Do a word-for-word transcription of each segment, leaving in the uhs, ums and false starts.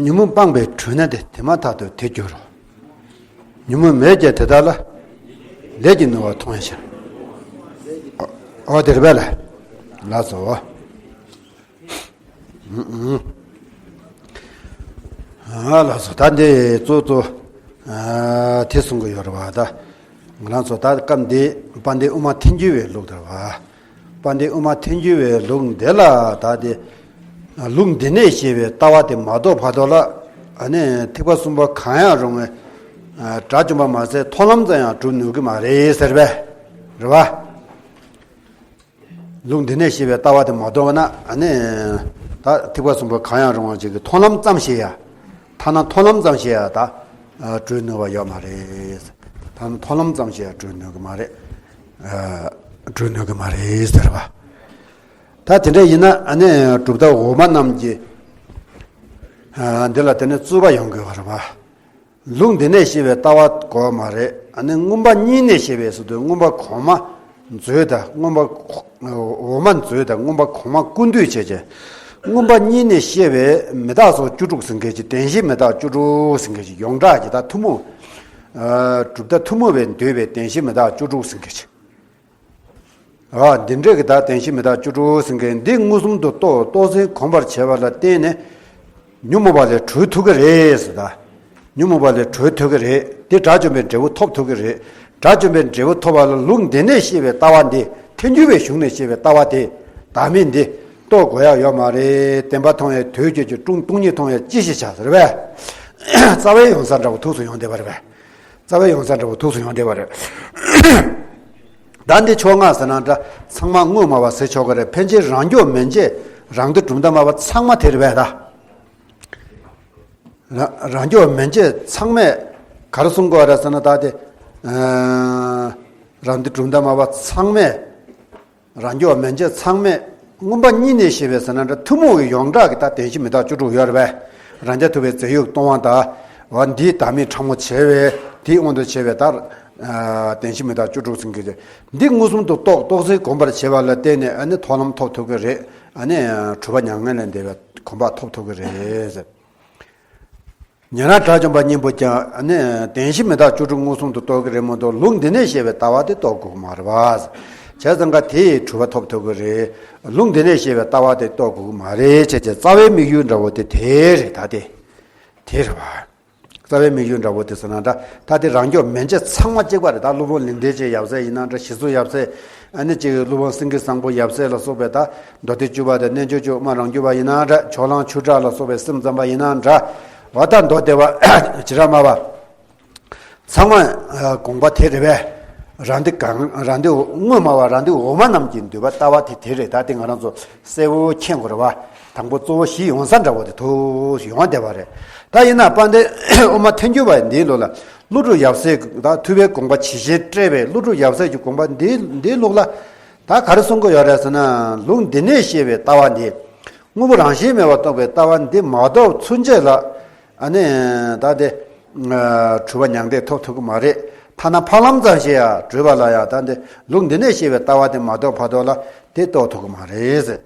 ཉོན་མོངས་སྤངས་པས་གྲོལ་ན་དེ། དེ་མ་ཐག་ཏུ་དེ་འགྱུར་རོ། ཉོན་མོངས་མེད་ཀྱང་དེ་དག་ལ། ལས་ཀྱིས་ནོར་བ་མཐོང་ཡང་ཕྱིར། འོ་དེ་རེད་པས་ལ། ལགས་སོ། ཨ་ལགས་སོ། ད་འདི་གཙོ་གཙོ་ཨ་དེ་གསུང་གི་ཡོད་རེད་པ། ད་ང་རང་ཚོ་ད་སྐབས་འདི་དཔལ་ལྡན་དབུ་མ་ཐལ་འགྱུར་བའི་ལུགས་དེ་རེད་པ། དཔལ་ལྡན་དབུ་མ་ཐལ་འགྱུར་བའི་ལུགས་འདི་ལ་ད་དེ་ལུགས་འདི་ནས་བཤད་པའི་ལྟ་བ་དེ་མ་གཏོགས་ཕ་ཐོགས་ལ་ཨ་ནི་ཐེག་པ་གསུམ་པོ་གང་ཡང་རུང་བའི་ཨ་དགྲ་བཅོམ་པ་མ་ཟད་མཐོང་ལམ་ཙམ་ཡང་གྲུབ་ནུས་ཀྱི་མ་རེད་ཟེར་བས། རེད་པ། ལུགས་འདི་ནས་བཤད་པའི་ལྟ་བ་དེ་མ་གཏོགས་ན་ཨ་ནི་ད་ཐེག་པ་གསུམ་པོ་གང་ཡང་རུང་བ་ཅིག་གི་མཐོང་ལམ་ཙམ་ཞིག་ཡ། ཐ་ན་མཐོང་ལམ་ཙམ་ཞིག་ཡ་ད་གྲུབ་ནུས་པ་ཡོད་མ་རེད། ཐ་ན་མཐོང་ལམ་ཙམ་ཞིག་ཡ་གྲུབ་ནུས་ཀྱི་མ་རེད། གྲུབ་ནུས་ཀྱི་མ་རེད་ཟེར་བ། ད་དེ་འདྲ་ཡིན་ན་ཨ་ནི་གྲུབ་མཐའ་འོག་མ་རྣམས་ཀྱི་འདི་ལ་དེ་ནི་རྩོད་པ་ཡོང་དགོས་པ་རེད་པ། ལུགས་འདི་ནས་བཤད་པའི་ལྟ་བ་དགོས་མ་རེད། ཨ་ནི་མངོན་པ་གཉིས་ནས་བཤད་པའི་ཟེར་དུས་མངོན་པ་གོང་མ་མཛོད་དང་མངོན་པ་འོག་མ་མཛོད་དང་མངོན་པ་གོང་མ་ཀུན་བཏུས་བྱས་བྱས། མངོན་པ་གཉིས་ནས་བཤད་པའི་མི་རྟག་སོགས་བཅུ་དྲུག་ཟེར་མཁན་གྱི་བདེན་བཞི་མི་རྟག་བཅུ་དྲུག་ཟེར་མཁན་གྱི་ཡོངས་གྲགས་ཀྱི་ད་ཐུན་མོང་། གྲུབ་མཐའ་ཐུན་མོང་བས་འདོད་པའི་བདེན་བཞི་མི་རྟག་བཅུ་དྲུག་ཟེར་མཁན་གྱི། འདི་འདྲ་གི་ད་བདེན་བཞི་མི་རྟག་བཅུ་དྲུག་ཟེར་མཁན་འདི་མངོན་སུམ་དུ་རྟོགས་རྟོགས་ཟིན་གོམས་པར་བྱས་པ་ལ་བརྟེན་ནས་ཉོན་མོངས་པ་ལས་གྲོལ་ཐུབ་ཀྱི་རེད་ཟེར། ད་ཉོན་མོངས་པ་ལས་གྲོལ་ཐུབ་ཀྱི་རེད། འདི་དགྲ་བཅོམ་པའི་འབྲས་བུ་ཐོབ་ཐུབ་ཀྱི་རེད། དགྲ་བཅོམ་པའི་འབྲས་བུ་ཐོབ་པ་ལ་ལུགས་འདི་ནས་བཤད་པའི་ལྟ་བ་འདི་ཐལ་འགྱུར་བའི་གཞུང་ནས་བཤད་པའི་ལྟ་བ་དེ་བདག་མེད་འདི་རྟོགས་དགོས་ཡག་ཡོད་མ་རེད། བདེན་པ་མཐོང་ཡང་དོལ་གྱིས་ཀྱང་སྟོང་སྟོང་ཉིད་མཐོང་ཡང་ཅི་ཞིག་བྱ་ཟེར་བས། རྩ་བའི་ཡོང་ས་འདྲ་བོ་ཐུགས་སུ་ཡོང་བསྡད་པ་རེད་པས། རྩ་བའི་ཡོང་ས་འདྲ་བོ་ཐུགས་སུ་ཡོང་བསྡད་པ་རེད། ད་འདི་ཕྱོགས་སྔ་ཟེར་ན་འདྲ་ཚང་མ་དངོས་སྨྲ་བ་ཟེར་ཆོག་གི་རེད། ཕལ་ཆེར་རང་རྒྱུད་མན་ཆད་རང་སྡེ་གྲུབ་མཐའ་སྨྲ་བ་ཚང་མ་དེ་རེད་པས་ད། རང་རང་རྒྱུད་མན་ཆད་ཚང་མས་ག་རེ་གསུང་དགོས་རེད་ཟེར་ན་ད་དེ་རང་སྡེ་གྲུབ་མཐའ་སྨྲ་བ་ཚང་མས། རང་རྒྱུད་མན་ཆད་ཚང་མས་མངོན་པ་གཉིས་ནས་བཤད་པའི་ཟེར་ན་འདྲ་ཐུན་མོང་གི་ཡོངས་གྲགས་ཀྱི་ད་བདེན་བཞི་མི་རྟག་བཅུ་དྲུག་ཡོད་རེད་པས། རང་རྐྱ་ཐུབ་པའི་རྫས་ཡོད་སྟོང་པ་དང་། འོ་འདིའི་བདག་མེད་ཕྲ་མོ་བྱས་པས་དེའི་དབང་དུ་བྱས་པའི་ད་བདེན་བཞི་མི་རྟག་བཅུ་དྲུག་ཟེར་གྱི་རེད། འདི་མངོན་སུམ་དུ་རྟོགས་རྟོགས་ཚེ་གོམས་པར་བྱས་པ་ལ་བརྟེན་ནས་ཨ་ནི་མཐོང་ལམ་ཐོབ་ཐུབ་ཀྱི་རེད། ཨ་ནི་གྲུབ་པ་མྱ་ངན་ལས་འདས་པའི་གོམས་པ་ཐོབ་ཐུབ་ཀྱི་རེད། ཉན་རང་དགྲ་བཅོམ་པ་གཉིས་པོ་ཀྱང་ནི་བདེན་བཞི་མི་རྟག་བཅུ་དྲུག་མངོན་སུམ་དུ་རྟོགས་ཀྱི་རེད་མ་གཏོགས་ལུགས་འདི་ནས་བཤད་པའི་ལྟ་བ་དེ་རྟོགས་དགོས་ཀྱི་མ་རེད་པ། བྱས་ཙང་ཀ་དེས་གྲུབ་པ་ཐོབ་ཐུབ་ཀྱི་རེད། ལུགས་འདི་ནས་བཤད་པའི་ལྟ་བ་དེ་རྟོགས་དགོས་ཀྱི་མ་རེད་བྱས་བྱས་རྩ་བའི་དམིགས་ཡུལ་འདྲ་བོ་དེ་དེ་རེད་ད་དེ། དེ་རེད་པ། རྩ་བའི་དམིགས་ཡུལ་འདྲ་བོ་དེ་ཟེར་ན་འདྲ་ད་དེ་རང་རྒྱུད་མན་ཆད་ཚང་མ་གཅིག་པ་རེད། ད་སློབ་དཔོན་ལེགས་ལྡན་འབྱེད་ཡབ་སྲས་ཡིན་ན་འདྲ་ཞི་འཚོ་ཡབ་སྲས། ཨ་ནི་གཅིག་སློབ་དཔོན་སེང་གེ་བཟང་པོ་ཡབ་སྲས་ལ་སོགས་པའི་ད་མདོ་སྡེ་བཅུ་པ་དང་རྣལ་འབྱོར་བཅུ་དབུ་མ་རང་རྒྱུད་པ་ཡིན་ན་འདྲ་ཕྱོགས་གླང་ཆོས་གྲགས་ལ་སོགས་པའི་སེམས་ཙམ་པ་ཡིན་ན་འདྲ་བ་ད་མདོ་སྡེ་པ་བྱེ་བྲག་སྨྲ་བ་ཚང་མ་དགོངས་པ་དེ་རེད་པས། རང་སྡེ་གང་རང་སྡེ་དངོས་སྨྲ་བ་རང་སྡེ་འོག་མ་རྣམས་ཀྱི་འདོད་པ་ལྟ་བ་དེ་དེ་རེད། ད་དེ་ང་རང་ཚོ་གསལ་བོ་མཁྱེན་དགོས་རེད་པ། དང་པོ་གཙོ་བོ་བཞི་ཡོང་ས་འདྲ་བོ་དེ་ཐུགས་སུ་ཡོང་བསྡད་པ་རེད། ད་ཡིན་ན་དཔལ་ལྡན་དབུ་མ་ཐལ་འགྱུར་བ་འདིའི་ལུགས་ལ་ཀླུ་སྒྲུབ་ཡབ་སྲས་དང་ཐུབ་པའི་དགོངས་པ་ཇི་བཞིན་བཀྲལ་བའི་ཀླུ་སྒྲུབ་ཡབ་སྲས་ཀྱི་དགོངས་པ་འདི་འདིའི་ལུགས་ལ་ད་ག་རེ་གསུང་གི་ཡོད་རེད་ཟེར་ན། ལུགས་འདི་ནས་བཤད་པའི་ལྟ་བ་འདི་དངོས་པོ་རང་བཞིན་མེད་པར་རྟོགས་པའི་ལྟ་བ་འདི་མ་རྟོགས་ཚུན་ཆད་ལ་ཨ་ནི་ད་དེ་གྲུབ་པ་མྱང་འདས་ཐོབ་ཐུབ་ཀྱི་མ་རེད། ཐ་ན་ཕ་ལམ་ཙམ་ཞིག་ཡང་བགྲོད་པ་ལ་ཡང་ད་འདི་ལུགས་འདི་ནས་བཤད་པའི་ལྟ་བ་དེ་མ་རྟོགས་བར་དོ་ལ་དེ་རྟོགས་ཐུབ་ཀྱི་མ་རེད།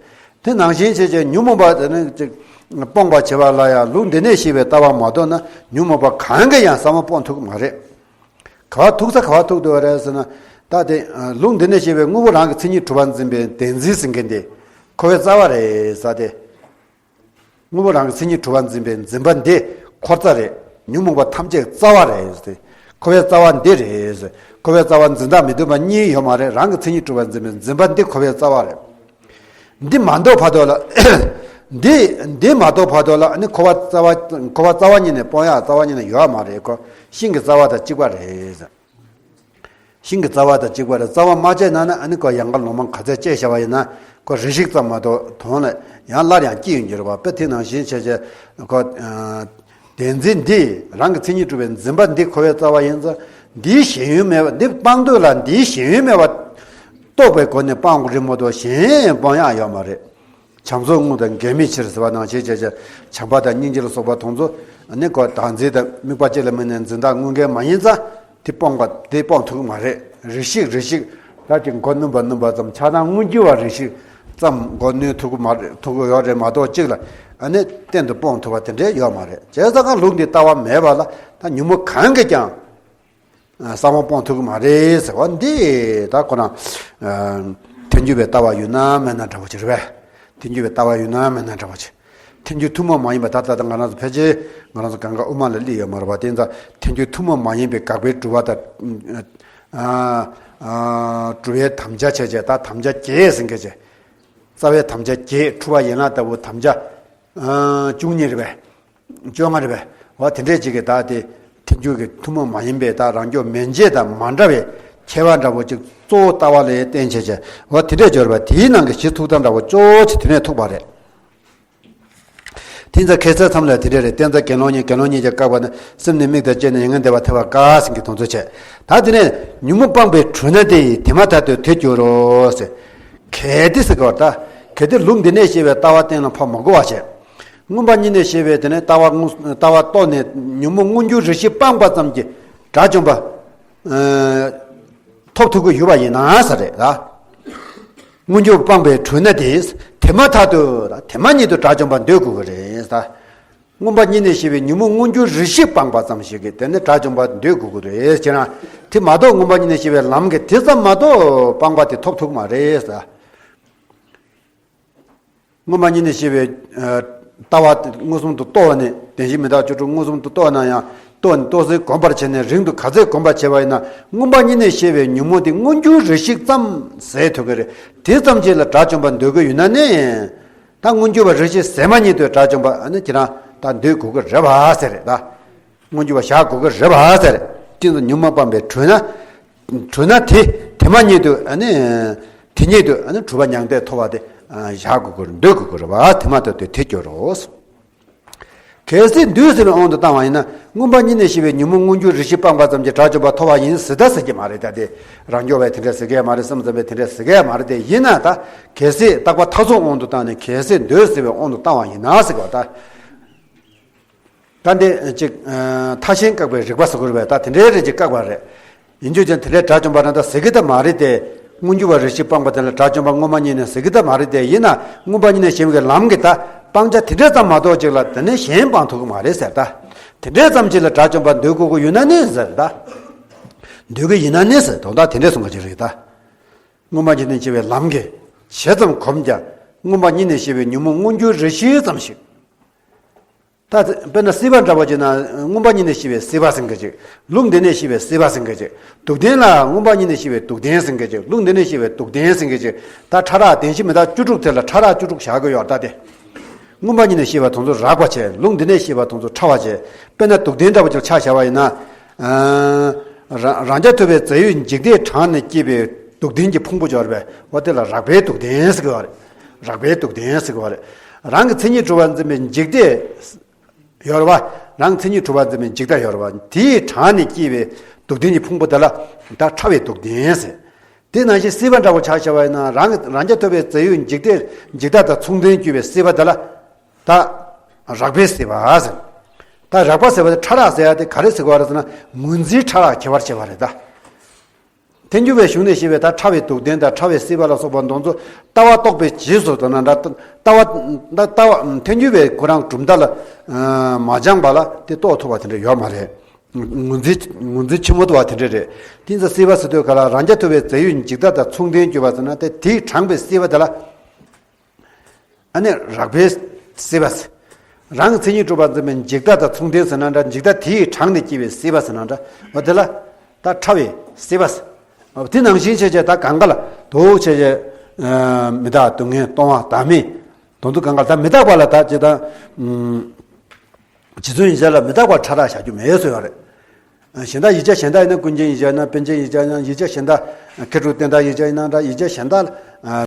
དེ་ནང་བཞིན་བྱས་བྱས་ཉོན་མོངས་པ་དེ་ནི་ཅིག་སྤོང་བར་བྱེད་པ་ལ་ཡང་ལུགས་འདི་ནས་བཤད་པའི་ལྟ་བ་མ་རྟོགས་ན་ཉོན་མོངས་པ་གང་གིས་ཡང་ཟབ་མོ་སྤོང་ཐུབ་ཀྱི་མ་རེད། ག་བ་ཐུག་ས་ག་བ་ཐུག་འདུག་བ་རེད་ཟེར་ན། ད་དེ་ལུགས་འདི་ནས་བཤད་པའི་དངོས་པོ་རང་གི་མཚན་ཉིད་གྲུབ་པར་འཛིན་པའི་བདེན་འཛིན་ཟེར་མཁན་དེ་འཁོར་བའི་རྩ་བ་རེད་ཟེར་ཏེ། དངོས་པོ་རང་གི་མཚན་ཉིད་གྲུབ་པར་འཛིན་པའི་འཛིན་པ་འདི་འཁོར་རྩ་རེད། ཉོན་མོངས་པ་ཐམས་ཅད་རྩ་བ་རེད་ཟེར་ཏེ། འཁོར་བའི་རྩ་བ་འདི་རེད་ཟེར། འཁོར་བའི་རྩ་བ་འཛིན་བདག་མི་མཐུན་པ་གཉིས་ཡོད་མ་རེད། རང་གི་མཚན་ཉིད་གྲུབ་པར་འཛིན་པའི་འཛིན་པ་འདི་འཁོར་བའི་རྩ་བ་རེད། འདི་མ་འདོར་བར་དོ་ལ། འདི་འདི་མ་འདོར་བར་དོ་ལ་ནི་འཁོར་བ་རྩ་བ་འཁོར་བ་རྩ་བ་ཉིད་ནས་སྤོང་ཡག་རྩ་བ་ཉིད་ནས་ཡོད་མ་རེད། ཁོ་ཤིང་གི་རྩ་བ་དང་གཅིག་པ་རེད། ཤིང་གི་རྩ་བ་དང་གཅིག་པ་རེད། རྩ་བ་མ་བཅད་ན་ནི་ཨ་ནི་ཁོ་ཡང་ག་ལོ་མ་ག་ཚད་བཅད་བྱ་བ་ཡིན་ན་ཁོ་རེ་ཞིག་ཙམ་མ་གཏོགས་དོན་ལ་ཡང་སླར་ཡང་སྐྱེ་ཡོང་རྒྱུ་རེད་བ། དཔེ་དེ་ནང་བཞིན་བྱས་བྱས་ཁོ། བདེན་འཛིན་འདི་རང་གི་མཚན་ཉིད་གྲུབ་པའི་འཛིན་པ་འདི་འཁོར་བའི་རྩ་བ་ཡིན་ཙང་འདིའི་ཞེན་ཡུལ་མེད་པ་འདི་སྤང་འདོད་ལ་འདིའི་ཞེན་ཡུལ་མེད་པ་རྟོགས་པའི་སྒོ་ནས་སྤང་དགོས་རེད་མ་གཏོགས་གཞན་སྤང་ཡག་ཡོད་མ་རེད། བྱམས་སོགས་དངོས་དང་འགལ་མེད་ཕྱིར་ཟེར་བ་ནང་བཞིན་བྱས་བྱས་བྱམས་པ་དང་སྙིང་རྗེ་ལ་སོགས་པ་དེ་ཚོ་ནི་ཁོ་བདག་འཛིན་དང་དམིགས་པ་གཅིག་ལ་དམིགས་ནས་འཛིན་སྟངས་དངོས་འགལ་མ་ཡིན་ཙང་དེ་སྤོང་བ་དེ་སྤོང་ཐུབ་ཀྱི་མ་རེད། རེ་ཞིག་རེ་ཞིག་ད་ཅིག་མགོ་བསྣུན་པ་བསྣུན་པ་ཙམ་ཆགས་སྡང་མངོན་གྱུར་བ་རེ་ཞིག་ཙམ་མགོ་བསྣུན་ཐུབ་ཀྱི་མ་རེད། ཐུབ་ཀྱི་ཡོད་རེད་མ་གཏོགས་གཅིག་ལ་ ཨ་ནི་གཏན་དུ་སྤོང་ཐུབ་པ་དེ་འདྲས་ཡོད་མ་རེད། བྱས་ཙང་ལུགས་འདི་ལྟ་བ་མེད་པ་ལ་ད་ཉོན་མོངས་གང་གིས་ཀྱང་། ཨ། གསང་བ་སྤོང་ཐུབ་ཀྱི་མ་རེད་ཟེར་བ་འདི་ད་ཁོ་ན། ཨ། ཐལ་འགྱུར་བའི་ལྟ་བ་ཡོད་ན་མེད་ན་འདྲ་བོ་ཅིག་རེད་པས། ཐལ་འགྱུར་བའི་ལྟ་བ་ཡོད་ན་མེད་ན་འདྲ་བོ་ཅིག་ཐལ་འགྱུར་ཐུན་མོང་མ་ཡིན་པ་ད་ལྟ་ང་རང་ཚོ་ཕལ་ཆེར་ང་རང་ཚོ་གང་ག་དབུ་མ་ལ་སླེབས་ཡོད་མ་རེད་པ། དེ་ཡིན་ཙང་ཐལ་འགྱུར་ཐུན་མོང་མ་ཡིན་པའི་དགག་པའི་སྒྲུབ་པ་དང་། ཨ། ཨ། སྒྲུབ་པའི་དམ་བཅའ་བྱས་བྱས་ད་དམ་བཅའ་བརྒྱད་ཟེར་མཁན་བྱས། རྩ་བའི་དམ་བཅའ་བརྒྱད། འཁྲུལ་པ་ཡན་ལག་ལྟ་བུ་དམ་བཅའ། ཨ། བཅུ་གཉིས་རེད་པས། བཅོ་ལྔ་རེད་པས། འོ་དེ་འདྲས་ཅིག་གིས་ད་དེ་ཐལ་འགྱུར་གྱི་ཐུན་མོང་མ་ཡིན་པའི་ད་རང་འཇོག་མན་ཆད་དང་མ་འདྲ་བའི་ཁྱད་པར་འདྲ་བོ་ཅིག་གཙོ་བོ་ལྟ་བ་ལ་བརྟེན་བྱས་བྱས། འོ་དེ་འདྲས་སྦྱོར་བ་དེའི་ནང་གི་གཞི་ཐུགས་དམ་འདྲ་བོ་ཅོག་ཅིག་དེ་ནས་ཐུག་པ་རེད། དེ་ཚོ་ཁ་སང་མཚམས་ལ་དེ་འདྲས་རེད། བསྟན་རྩ་དགེ་སློང་གཉིས། དགེ་སློང་གཉིས་ཀྱིས་བཀག་པ་ནི། སེམས་ནི་དམིགས་དང་བཅས་ནས་ཡིད་ངེས་འདོད་པ་ཐེབས་པར་དཀའ་ཟེར་གྱི་དོན་ཚོ་བྱས། ད་དེ་ནས་ཉོན་མོངས་སྤངས་པས་གྲོལ་ན་དེ་ཡིས། དེ་མ་ཐག་ཏུ་དེར་འགྱུར་རོ་ཟེར། གལ་ཏེ་ཟེར་གྱི་བར་ད། གལ་ཏེ་ལུགས་འདི་ནས་བཤད་པའི་ལྟ་བ་གཏན་ལ་ཕབ་མ་དགོས་པ་བྱས། མངོན་པ་ཉིད་ནས་བཤད་པའི་དེ་ནས་ལྟ་བ་དངོས། ལྟ་བ་རྟོགས་ནས་ཉོན་མོངས་མངོན་གྱུར་རིགས་ཤེས་སྤངས་པ་ཙམ་གྱིས་དགྲ་བཅོམ་པ། ཨ། ཐོབ་ཐུབ་ཀྱི་ཡོད་པ་ཡིན་ན་ཟེར་རེད་ད། མངོན་གྱུར་སྤངས་པས་གྲོལ་ན་དེ། དེ་མ་ཐག་ཏུ་ད་དེ་མ་ཉིད་དུ་དགྲ་བཅོམ་པར་འདོད་དགོས་ཀྱི་རེད་ད། མངོན་པ་ཉིད་ནས་བཤད་པའི་ཉོན་མོངས་མངོན་གྱུར་རིགས་ཤེས་སྤངས་པ་ཙམ་ཞིག་གིས་དེ་ནི་དགྲ་བཅོམ་པར་འདོད་དགོས་ཀྱི་རེད་ཟེར་ན། དེ་མ་གཏོགས་མངོན་པ་ཉིད་ནས་བཤད་པའི་ལམ་གྱི་དེ་ཙམ་མ་གཏོགས་སྤངས་པ་དེ་ཐོབ་ཐུབ་མ་རེད་ཟེར། མངོན་པ་ཉིད་ནས་བཤད་པའི། ཨ། ལྟ་བ་མངོན་སུམ་དུ་རྟོགས་ནས། བདེན་བཞི་མི་རྟག་བཅུ་དྲུག་མངོན་སུམ་དུ་རྟོགས་ན་ཡང་། རྟོགས་ནས་རྟོགས་ཚུལ་གོམས་པར་བྱས་ནས་རིང་དུ་ག་ཚོད་གོམས་པར་བྱས་པ་ཡིན་ན། མངོན་པ་ཉིད་ནས་བཤད་པའི་ཉོན་མོངས་དེ་མངོན་གྱུར་རིགས་ཤེས་ཙམ་ཟད་ཐུབ་ཀྱི་རེད། དེ་ཙམ་ཅིག་ལ་དགྲ་བཅོམ་པར་འདོད་ཀྱི་ཡོད་ན་ནི། ད་མངོན་གྱུར་བ་རིགས་ཤེས་ཟད་མ་ཉིད་དུ་དགྲ་བཅོམ་པ་ཨ་ནི་ཁྱེད་རང་ད་འདོད་དགོས་ཀྱི་རེད་པ་ཟེར་རེད་ད། མངོན་གྱུར་བ་བཞག་དགོས་ཀྱི་རེད་པ་ཟེར། ཅི་ཙམ་ཉོན་མོངས་སྤངས་པས་གྲོལ་ན། གྲོལ་ན་དེ་དེ་མ་ཉིད་དུ་ཨ་ནི། དེ་ཉིད་དུ་ཨ་ནི་གྲུབ་པ་མྱང་འདས་ཐོབ་པ་དེ། ཨ། བཞག་དགོས་ཀྱི་རེད། འདོད་དགོས་ཀྱི་རེད་པ། དེ་མ་ཐག་ཏུ་དེར་འགྱུར་རོ། གལ་སྲིད་འདོད་ཟེར་བའི་དབང་དུ་བཏང་བ་ཡིན་ན། མངོན་པ་ཉིད་ནས་བཤད་པའི་ཉོན་མོངས་མངོན་གྱུར་རིགས་ཤེས་སྤངས་པ་ཙམ་གྱིས་དགྲ་བཅོམ་པ་ཐོབ་པ་ཡིན་ཟེར་ད་ཟེར་གྱི་མ་རེད། ད་དེ་རང་སྐྱོ་བས་དེ་འདྲ་ཟེར་གྱི་མ་རེད། བསམ་ཙམ་པས་དེ་འདྲ་ཟེར་གྱི་མ་རེད། དེ་ཡིན་ན་ད་གལ་སྲིད་རྟག་པ་མཐའ་ཚུགས་དབང་དུ་བཏང་ནས། གལ་སྲིད་འདོད་ཟེར་བའི་དབང་དུ་བཏང་བ་ཡིན་ན་ཟེར་གྱི་བ་ད། ད་འདི་ཅིག་ཨ། མཐའ་གཞན་བཀག་པའི་རིགས་པ་ཟེར་དགོས་རེད་པས། ད་དེ་འདྲའི་རིགས་ཅིག་བཀག་པ་རེད། ཡིན་རྒྱུ་ཅན་དེ་འདྲའི་དགྲ་བཅོམ་པ་རང་ད་ཟེར་གི་ད་མ་རེད་དེ། མངོན་གྱུར་བ་རིགས་ཤེས་སྤངས་པ་དེ་ལ་དགྲ་བཅོམ་པ་མངོན་པ་ཉིད་ནས་ཟེར་གི་ད་མ་རེད་དེ། ཡིན་ན་མངོན་པ་ཉིད་ནས་ཞེན་པའི་ལམ་གྱི་ད་སྤང་བྱ་དེ་འདྲ་ཙམ་མ་གཏོགས་ཅིག་ལ་དེ་ནས་གཞན་སྤང་ཐུབ་གི་མ་རེད་ཟེར་ད། དེ་འདྲའི་ཙམ་ཅིག་ལ་དགྲ་བཅོམ་པ་འདོད་དགོས་ཀྱི་ཡོད་ན་ནི་ཟེར་ད། འདོད་གི་ཡིན་ན་ནི་ཟེར་དོན་དག་དེ་འདྲའི་གསུང་གི་ཅིག་རེད་ད། མངོན་པ་ཉིད་ནས་ཞེན་པའི་ལམ་གྱི་ཇི་ཙམ་གོམས་ཀྱང་། མངོན་པ་ཉིད་ནས་ཞེན་པའི་ཉོན་མོངས་མངོན་གྱུར་རིགས་ཤེས་ཙམ་ཞིག་ད་དཔེར་ན་སྲིད་པ་འདྲ་བོ་བྱས་ན། མངོན་པ་ཉིད་ནས་ཞེན་པའི་སྲིད་པ་ཟེར་མཁན་ཅིག་ལུགས་འདི་ནས་ཞེན་པའི་སྲིད་པ་ཟེར་མཁན་ཅིག་སྡུག་བདེན་ལ་མངོན་པ་ཉིད་ནས་ཞེན་པའི་སྡུག་བདེན་ཟེར་མཁན་ཅིག་ལུགས་འདི་ནས་ཞེན་པའི་སྡུག་བདེན་ཟེར་མཁན་ཅིག་ད་ཕྲ་རགས་བདེན་བཞི་མི་རྟག་བཅུ་དྲུག་དེ་ལ་ཕྲ་རགས་བཅུ་དྲུག་བཞག་གི་ཡོད་ད་དེ། མངོན་པ་ཉིད་ནས་ཞེན་པ་དེ་ཚོ་རགས་པ་བྱས། ལུགས་འདི་ནས་ཞེན་པ་དེ་ཚོ་ཕྲ་བ་བྱས། དཔེར་ན་སྡུག་བདེན་འདྲ་བོ་ཅིག་ཆ་བཞག་པ་ཡིན་ན། ཨ། རང་རང་རྐྱ་ཐུབ་པའི་རྫས་ཡོད་འཇིག་ལྟས་གྲངས་ནས་བསྐྱེད་པའི་སྡུག་བདེན་གྱི་ཕུང་པོ་ཅིག་ཡོད་རེད་པས། འོ་དེ་ལ་རགས་པའི་སྡུག་བདེན་ཟེར་གི་ཡོད་རེད། རགས་པའི་སྡུག་བདེན་ཟེར་གི་ཡོད་རེད། རང་གི་མཚན་ཉིད་གྲུབ་པར་འཛིན་པའི་འཇིག་ལྟས་ཡོད་རེད་པ། རང་མཚན་ཉིད་གྲུབ་པར་འཛིན་པའི་འཇིག་ལྟ་ཡོད་རེད་པ། དེའི་གྲངས་ནས་བསྐྱེད་པའི་སྡུག་བདེན་གྱི་ཕུང་པོ་དེ་ལ་ད་ཕྲ་བའི་སྡུག་བདེན་ཟེར། དེ་ནང་བཞིན་སྲིད་པ་འདྲ་བོ་ཆ་བཞག་པ་ཡིན་ན། རང་རང་རྐྱ་ཐུབ་པའི་རྫས་ཡོད་འཇིག་ལྟས་འཇིག་ལྟ་དང་མཚུངས་ལྡན་གྱུར་པའི་སྲིད་པ་དེ་ལ་ད་རགས་པའི་སྲིད་པ་ཟེར། ད་རགས་པ་ཟེར་བ་དེ་ཕྲ་རགས་ཟེར་ཡ་དེ་ག་རེ་ཟེར་གྱི་ཡོད་རེད་ཟེར་ན། ངོས་འཛིན་ཕྲ་རགས་ཁྱད་པར་ཕྱེ་བ་རེད་ད། ཐལ་འགྱུར་བའི་གཞུང་ནས་བཤད་པའི་ད་ཕྲ་བའི་སྡུག་བདེན་དང་ཕྲ་བའི་སྲིད་པ་ལ་སོགས་པ་དེ་ཚོ་ལྟ་བ་རྟོགས་པའི་རྗེས་སུ་དེ་ན་འདྲ། ལྟ་བ་ལྟ་ལྟ་བ་ཐལ་འགྱུར་བའི་ཁོ་རང་གྲུབ་མཐའ་ལ་མ་སྦྱངས་པ་ལ་དེ་རྟོགས་ཐུབ་པ་དེ་འདྲ་ཡོད་མ་རེད། ངོས་འཛིན་ངོས་འཛིན་ཆེན་པོ་འདུག་པ་དེ་འདྲ་རེད། དེ་ཚོ་སྲིད་པ་ཟེར་དུས་ག་ལ་རང་རྐྱ་ཐུབ་པའི་རྫས་ཡོད་འཇིག་ལྟ་དང་མཚུངས་ལྡན་གྱུར་པ་ཟེར་ན། དེ་དེས་དྲངས་པའི་སྲིད་པ་དེ་ལ། ཨ་ནི་རགས་པའི་སྲིད་པ་ཟེར། རང་གི་མཚན་ཉིད་གྲུབ་པར་འཛིན་པའི་འཇིག་ལྟ་དང་མཚུངས་ལྡན་ཟེར་ན་འདྲ། འཇིག་ལྟ་དེས་དྲངས་ནས་སྐྱེས་པའི་སྲིད་པ་ཟེར་ན་འདྲ། འོ་དེ་ལ་ད་ཕྲ་བའི་སྲིད་པ་ཟེར། འོ་དེ་ནང་བཞིན་བྱས་བྱས་ད་གང་ག་ལ་དུ་བྱས་བྱས། ཨ། མི་རྟག་སྡུག་བསྔལ་སྟོང་པ་བདག་མེད་དེ་ཚོ་གང་ག་ལ་ད་མི་རྟག་པ་ལ་ད་ཅི་ད། ཨུམ། རྗེ་བཙུན་ཡིན་ཙང་ལ་མི་རྟག་པ་ཕྲ་རགས་བཞག་རྒྱུ་མེད་ཟེར་བ་རེད། གཞན་དག་ཡིག་ཆ་གཞན་དག་ཡིན་ན། ཀུན་མཁྱེན་ཡིག་ཆ་ཡིན་ན། པཎ་ཆེན་ཡིག་ཆ་ཡིན་ན། ཡིག་ཆ་གཞན་དག་མཁས་གྲུབ་བསྟན་དར་ཡིག་ཆ་ཡིན་ན་འདྲ། ཡིག་ཆ་གཞན་དག་ལ་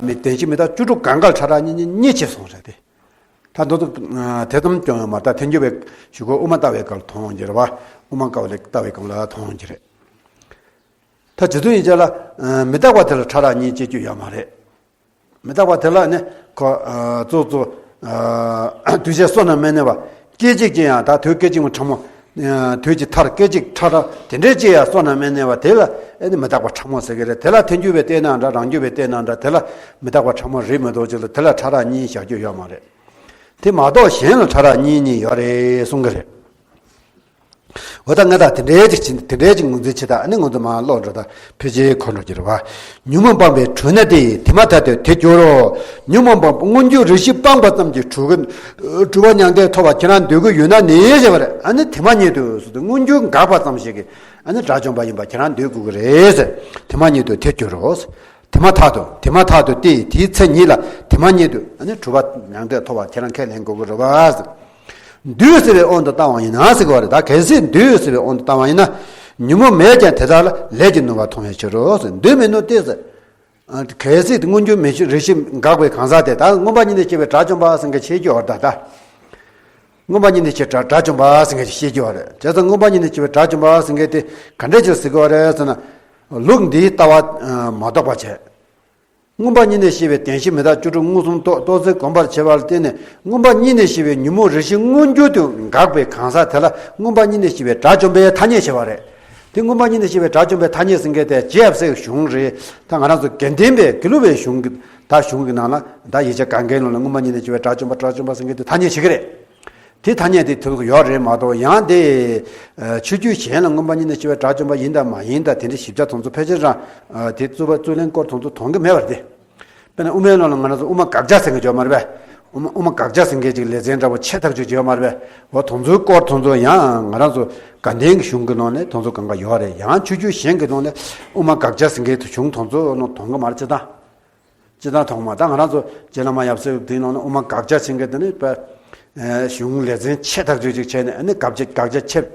མི་བདེན་བཞི་མི་རྟག་བཅུ་དྲུག་གང་ག་ལ་ཕྲ་རགས་གཉིས་གཉིས་གཉིས་ཕྱེ་སོང་རེད་དེ། ད་མདོ་དོན་དེ་ཙམ་ཀྱང་ཡོད་མ་རེད། ད་ཐལ་འགྱུར་བའི་གཞུག་གུ་དབུ་མ་ལྟ་བའི་སྐབས་ལ་མཐོང་གི་རེད་པ། དབུ་མ་དཀའ་བ་ལས་ལྟ་བའི་སྐབས་ལ་མཐོང་གི་རེད། ད་རྗེ་བཙུན་ཡིན་ཙང་ལ་མི་རྟག་པ་དེ་ལ་ཕྲ་རགས་གཉིས་ཕྱེ་རྒྱུ་ཡོད་མ་རེད། མི་རྟག་པ་དེ་ལ་ནི་ཁོ། ཨ། གཙོ་གཙོ། ཨ། འདུས་བྱས་བསོད་ནམས་དམན་ནི་བ། སྐད་ཅིག་ཅིག་ཡང་ད་དུས་སྐད་ཅིག་མ་ཕྲ་མོ། ཨ། དུས་ཀྱི་མཐར་སྐད་ཅིག་ཕྲ་རགས་དེ་འདྲའི་ཅིག་ཡང་བསོད་ནམས་དམན་ནི་བ་དེ་ལ་ཨེ་ནི་མི་རྟག་པ་ཕྲ་མོ་ཟེར་གི་རེད། དེ་ལ་ཐལ་འགྱུར་བས་བལྟས་ན་འདྲ། རང་རྒྱུད་པས་བལྟས་ན་འདྲ། དེ་ལ་མི་རྟག་པ་ཕྲ་མོ་རེད་མི་འདུག་ཅིག་ལ་དེ་ལ་ཕྲ་རགས་གཉིས་བཞག་རྒྱུ་ཡོད་མ་རེད། དེ་མ་གཏོགས་གཞན་ལ་ཕྲ་རགས་གཉིས་གཉིས་ཡོད་རེད་གསུང་གི་རེད། འོ་ད་ང་ད་དེ་འདྲའི་ཅིག་བྱེད་དེ་འདྲའི་ཅིག་ངོས་འཛིན་བྱེད་ད་ཨ་ནི་ང་ཚོ་མར་ཀློག་འགྲོ་ད་ཕལ་ཆེར་གོ་འགྲོ་གི་རེད་བ། ཉོན་མོངས་སྤངས་པས་གྲུབ་ན་དེ་དེ་མ་ཐག་ཏུ་དེ་འགྱུར་རོ། ཉོན་མོངས་སྤངས་པ་མངོན་གྱུར་རིགས་བཞི་སྤངས་པ་ཙམ་གྱིས་གྲུབ་ཀྱི་གྲུབ་པ་མྱང་འདས་ཐོབ་པར་ཁྱེད་རང་འདོད་ཀྱི་ཡོད་ན་ནི་ཞེས་པ་རེད། ཨ་ནི་དེ་མ་ཉིད་དུ་སོ་སོ་མངོན་གྱུར་འགགས་པ་ཙམ་ཞིག་གིས་ཨ་ནི་དགྲ་བཅོམ་པ་ཡིན་པ་ཁྱེད་རང་འདོད་དགོས་ཀྱི་རེད་ཟེར། དེ་མ་ཉིད་དུ་དེ་འགྱུར་རོ། དེ་མ་ཐག་ཏུ་དེ་མ་ཐག་ཏུ་སྟེ་དེའི་ཚེ་ཉིད་ལ་དེ་མ་ཉིད་དུ་ཨ་ནི་གྲུབ་པ་མྱང་འདས་ཐོབ་པ་ཁྱེད་རང་ཁས་ལེན་དགོས་ཀྱི་རེད་བ། འདུས་ཟེར་བའི་དབང་དུ་བཏང་བ་ཡིན་ན་ཟེར་གྱི་བ་རེད། ད་གལ་སྲིད་འདུས་ཟེར་བའི་དབང་དུ་བཏང་བ་ཡིན་ན། ཉོན་མོངས་མེད་ཀྱང་དེ་དག་ལ་ལས་ཀྱི་ནུས་པ་མཐོང་བའི་ཕྱིར་རོ་ཟེར། འདུས་མི་ནུས་ཏེ་ཟེར། གལ་སྲིད་མངོན་གྱུར་མི་ཤེས་རིགས་ཤེས་འགག་པའི་གང་ཟག་དེ་ད་མངོན་པ་ཉིད་ནས་སྐྱེས་པའི་དགྲ་བཅོམ་པ་ཟེར་མཁན་ཤེས་ཀྱི་བ་རེད་ད། མངོན་པ་ཉིད་ནས་སྐྱེས་དགྲ་དགྲ་བཅོམ་པ་ཟེར་མཁན་ཤེས་ཀྱི་བ་རེད། བྱས་ཙང་མངོན་པ་ཉིད་ནས་སྐྱེས་པའི་དགྲ་བཅོམ་པ་ཟེར་མཁན་དེ་ག་འདྲ་ཅིག་ཟེར་གྱི་བ་རེད་ཟེར་ན། ལུགས་འདིའི་ལྟ་བ་མ་རྟོགས་པ་བྱས། མངོན་པ་ཉིད་ནས་ཤེས་པའི་བདེན་བཞི་མི་རྟག་བཅུ་དྲུག་མངོན་སུམ་རྟོགས་རྟོགས་ཚུལ་གོམས་པར་བྱས་པ་ལ་བརྟེན་ནས་མངོན་པ་ཉིད་ནས་ཤེས་པའི་ཉོན་མོངས་རིགས་ཤེས་མངོན་གྱུར་དུ་འགག་པའི་གང་ཟག་དེ་ལ་མངོན་པ་ཉིད་ནས་ཤེས་པའི་དགྲ་བཅོམ་པའི་ཐ་སྙད་བྱས་པ་རེད། དེ་མངོན་པ་ཉིད་ནས་ཤེས་པའི་དགྲ་བཅོམ་པའི་ཐ་སྙད་ཟེར་མཁན་དེ་རྗེ་ཡབ་སྲས་ཀྱི་གཞུང་རེད། ད་ང་རང་ཚོ་དགེ་ལྡན་པའི་དགེ་ལུགས་པའི་གཞུང་གི་ད་གཞུང་གི་ནང་ལ་ད་ཡིག་ཆ་གང་གའི་ནང་ལ་མངོན་པ་ཉིད་ནས་ཤེས་པའི་དགྲ་བཅོམ་པ་དགྲ་བཅོམ་པ་ཟེར་མཁན་དེ་ཐ་སྙད་བྱེད་ཀྱི་རེད། དེ་ཐ་སྙད་དེ་དེ་ཚོ་ཡོད་རེད་མ་གཏོགས་ཡང་དེ་ཆོས་བརྒྱུད་གཞན་ལ་མངོན་པ་ཉིད་ནས་ཤེས་པའི་དགྲ་བཅོམ་པ་ཡིན་དང་མ་ཡིན་དང་དེ་འདྲའི་ཞིབ་ཆ་དེ་ཚོ་ཕལ་ཆེར་རང་དེ་རྩོད་པ་རྩོད་ལེན་སྐོར་དེ་ཚོ་མཐོང་གི་མེད་པ་རེད། དཔེར་ན་དབུ་མའི་ལམ་ལ་ང་རང་ཚོ་དབུ་མ་དགག་བྱ་ཟེར་མཁན་ཡོད་མ་རེད་པས། དབུ་མ་དབུ་མ་དགག་བྱ་ཟེར་མཁན་ཅིག་ལེ་ཚན་འདྲ་པོ་ཆེ་ཐག་ཆོད་ཅིག་ཡོད་མ་རེད་པས། འོ་དེ་ཚོའི་སྐོར་དེ་ཚོ་ཡང་ང་རང་ཚོ་དགའ་ལྡན་གྱི་གཞུང་གི་ནང་ནས་དེ་ཚོ་གང་ག་ཡོད་རེད། ཡང་ཆོས་བརྒྱུད་གཞན་གྱི་ནང་ནས་དབུ་མ་དགག་བྱ་ཟེར་མཁན་དེ་གཞུང་དེ་ཚོ་ནང་མཐོང་གི་མ་རེད་ཅི་ད། སྤྱིར་བཏང་ཐོག་མ་ད་ང་རང་ཚོ་རྗེ་བླ་མ་ཡབ་སྲས་དེའི་ནང་ན་དབུ་མ་དགག་བྱ་ཟེར་མཁན་དེ་ནི་པ། གཞུང་ལེ་ཚན་ཆེ་ཐག་ཆོད་ཅིག་བྱས་ནས་ཨ་ནི་དགག་བྱ་དགག་བྱ་ཁྱབ་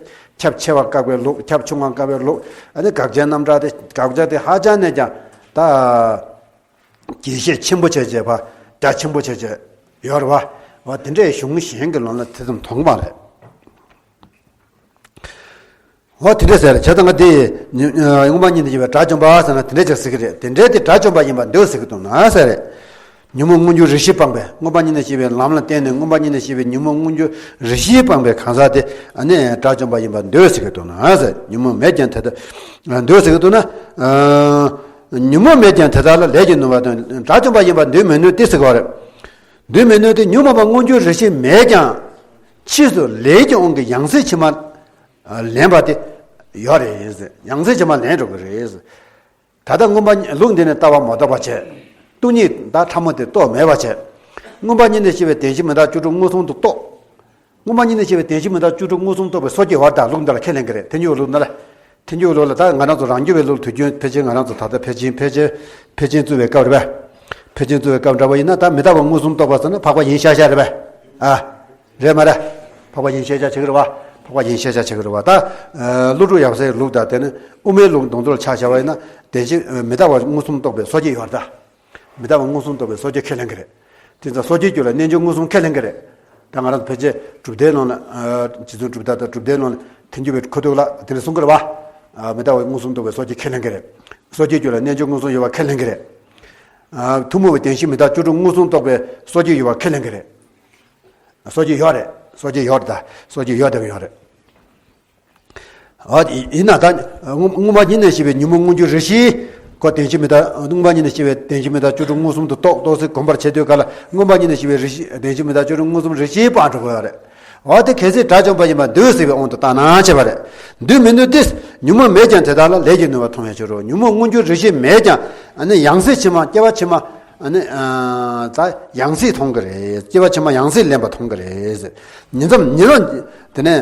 ཁྱབ་ཆེ་བ་བཀག་པའི་ལུགས། ཁྱབ་ཆུང་བ་བཀག་པའི་ལུགས། ཨ་ནི་དགག་བྱའི་རྣམ་གྲངས་དེ་དགག་བྱ་དེ་ཧ་ཅང་ནས་ཀྱང་ད་རྒྱས་བཤད་ཆེན་པོ་བྱས་བྱས་པ་རྒྱ་ཆེན་པོ་བྱས་བྱས་ཡོད་རེད་བ། འོ་དེ་འདྲའི་གཞུང་གཞན་གྱི་ནང་ལ་དེ་ཙམ་མཐོང་གི་མ་རེད། འོ་དེ་འདྲ་ཟེར། བྱས་ཙང་ང་དེ་མངོན་པ་ཉིད་ནས་ཤེས་པའི་དགྲ་བཅོམ་པ་ཟེར་ན་དེ་འདྲ་ཅིག་ཟེར་གི་རེད། དེ་འདྲའི་དེ་དགྲ་བཅོམ་པ་ཡིན་པར་འདོད་ཟེར་གི་འདུག་ན་ཟེར་རེད། ཉོན་མོངས་མངོན་གྱུར་རིགས་བཞི་སྤངས་པས། མངོན་པ་ཉིད་ནས་ཤེས་པའི་ལམ་ལ་བརྟེན་ནས་མངོན་པ་ཉིད་ནས་ཤེས་པའི་ཉོན་མོངས་མངོན་གྱུར་རིགས་བཞི་སྤངས་པའི་གང་ཟག་དེ་ཨ་ནི་དགྲ་བཅོམ་པ་ཡིན་པར་འདོད་ཟེར་གི་འདུག་ན་ཟེར། ཉོན་མོངས་མེད་ཀྱང་དེ་དག་འདོད་ཟེར་གི་འདུག་ན། ཉོན་མོངས་མེད་ཀྱང་དེ་དག་ལ་ལས་ཀྱི་ནུས་པ་དང་དགྲ་བཅོམ་པ་ཡིན་པར་འདོད་མི་ནུས་ཏེ་ཟེར་གི་བ་རེད། འདོད་མི་ནུས་ཏེ་ཉོན་མོངས་པ་མངོན་གྱུར་རིགས་བཞི་མེད་ཀྱང་ཕྱིས་སུ་ལས་ཀྱི་དབང་གིས་ཡང་སྲིད་ཕྱི་མ་ལེན་པ་དེ་ཡོད་རེད། ཡང་སྲིད་ཕྱི་མ་ལེན་འགྲོ་གི་རེད། ད་ལྟ་མངོན་པ་ལུགས་འདི་ནི་ལྟ་བ་མ་རྟོགས་པ་བྱས། སྟོང་ཉིད་དང་ཕྲ་མོ་དེ་རྟོགས་མེད་པ་བྱས། མངོན་པ་ཉིད་ནས་ཤེས་པའི་བདེན་བཞི་མི་རྟག་བཅུ་དྲུག་མངོན་སུམ་དུ་རྟོགས། མངོན་པ་ཉིད་ནས་ཤེས་པའི་བདེན་བཞི་མི་རྟག་བཅུ་དྲུག་མངོན་སུམ་རྟོགས་པའི་སོ་སྐྱེ་ཡོད་ད། ལུགས་འདི་ལ་ཁས་ལེན་གི་རེད། ཐལ་འགྱུར་ལུགས་འདི་ལ། ཐལ་འགྱུར་ལུགས་ལ་ད་ང་རང་ཚོ་རང་རྒྱུད་པའི་ལུགས་དུས་རྒྱུན་ཕལ་ཆེར་ང་རང་ཚོ་ད་ལྟ་ཕལ་ཆེར་ཕལ་ཆེར་ཕལ་ཆེར་བཙུགས་པའི་སྐབས་རེད་པས། ཕལ་ཆེར་བཙུགས་པའི་སྐབས་འདྲ་པོ་ཡིན་ན་ད་མི་རྟག་པ་མངོན་སུམ་རྟོགས་པ་ཟེར་ན་འཕགས་པ་ཡིན་ཤག་ཤག་རེད་པས། ཨ། རེད་མ་རེད། འཕགས་པ་ཡིན་ཤག་ཤག་བྱེད་ཀྱི་རེད་བ། འཕགས་པ་ཡིན་ཤག་ཤག་བྱེད་ཀྱི་རེད་བ། ད། ཀླུ་སྒྲུབ་ཡབ་སྲས་ལུགས་དང་དེ་ནི་དབུ་མའི་ལུགས་དང་ཚུར་ཆ་བཞག་པ་ཡིན་ན་བདེན་བཞི་མི་རྟག་པ་མངོན་སུམ་རྟོགས་པའི་སོ་སྐྱེ་ཡོད་ད། མི་རྟག་པ་མངོན་སུམ་རྟོགས་པའི་སོ་སྐྱེ་ཁས་ལེན་གྱི་རེད། དེ་ཚོ་སོ་སྐྱེའི་རྒྱུད་ལ་རྣལ་འབྱོར་མངོན་སུམ་ཁས་ལེན་གྱི་རེད། ད་ང་རང་ཚོ་ཕལ་ཆེར་གྲུབ་མཐའི་ནང་ལ། རྗེ་བཙུན་གྲུབ་མཐའ་དང་གྲུབ་མཐའི་ནང་ལ་ཐལ་འགྱུར་བའི་ཁ་ཐུག་ལ་དེ་འདྲ་གསུང་གི་རེད་བ། མི་རྟག་པ་མངོན་སུམ་རྟོགས་པའི་སོ་སྐྱེ་ཁས་ལེན་གྱི་རེད། སོ་སྐྱེའི་རྒྱུད་ལ་རྣལ་འབྱོར་མངོན་སུམ་ཡོད་པ་ཁས་ལེན་གྱི་རེད། ཐུན་མོང་བའི་བདེན་བཞི་མི་རྟག་བཅུ་དྲུག་མངོན་སུམ་རྟོགས་པའི་སོ་སྐྱེ་ཡོད་པ་ཁས་ལེན་གྱི་རེད། སོ་སྐྱེ་ཡོད་རེད། སོ་སྐྱེ་ཡོད་རེད་ད། སོ་སྐྱེ་ཡོད་བསྡད་ཀྱི་ཡོད་རེད། འོ། ཡིན་ན་ད། མངོན་མངོན་པ་ཉིད་ནས་ཤེས་པའི་ཉོན་མོངས་མངོན་གྱུར་རིགས་བཞི། ཁོ་བདེན་བཞི་མི་རྟག་མངོན་པ་ཉིད་ནས་ཤེས་པའི་བདེན་བཞི་མི་རྟག་བཅུ་དྲུག་མངོན་སུམ་དུ་རྟོགས་རྟོགས་ཚུལ་གོམས་པར་བྱེད་དུས་ག་ལ་མངོན་པ་ཉིད་ནས་ཤེས་པའི་རིགས་བཞི་བདེན་བཞི་མི་རྟག་བཅུ་དྲུག་མངོན་སུམ་རིགས་བཞི་སྤངས་འགྲོ་དགོས་ཡོད་རེད། འོ་དེ་གལ་སྲིད་དགྲ་བཅོམ་པ་ཡིན་པར་འདོད་ཟེར་བའི་དབང་དུ་བཏང་ན་བྱས་པ་རེད། འདོད་མི་ནུས་ཏེ། ཉོན་མོངས་མེད་ཀྱང་དེ་དག་ལ་ལས་ཀྱི་ནུས་པ་མཐོང་བའི་ཕྱིར་རོ། ཉོན་མོངས་མངོན་གྱུར་རིགས་བཞི་མེད་ཀྱང་ཨ་ནི་ཡང་སྲིད་ཕྱི་མ་སྐྱེ་བ་ཕྱི་མ་ཨ་ནི་ད་ཡང་སྲིད་མཐོང་གི་རེད། སྐྱེ་བ་ཕྱི་མ་ཡང་སྲིད་ལེན་པ་མཐོང་གི་རེད། ཉིང་མཚམས་ཉིང་མཚམས་དེ་ནས་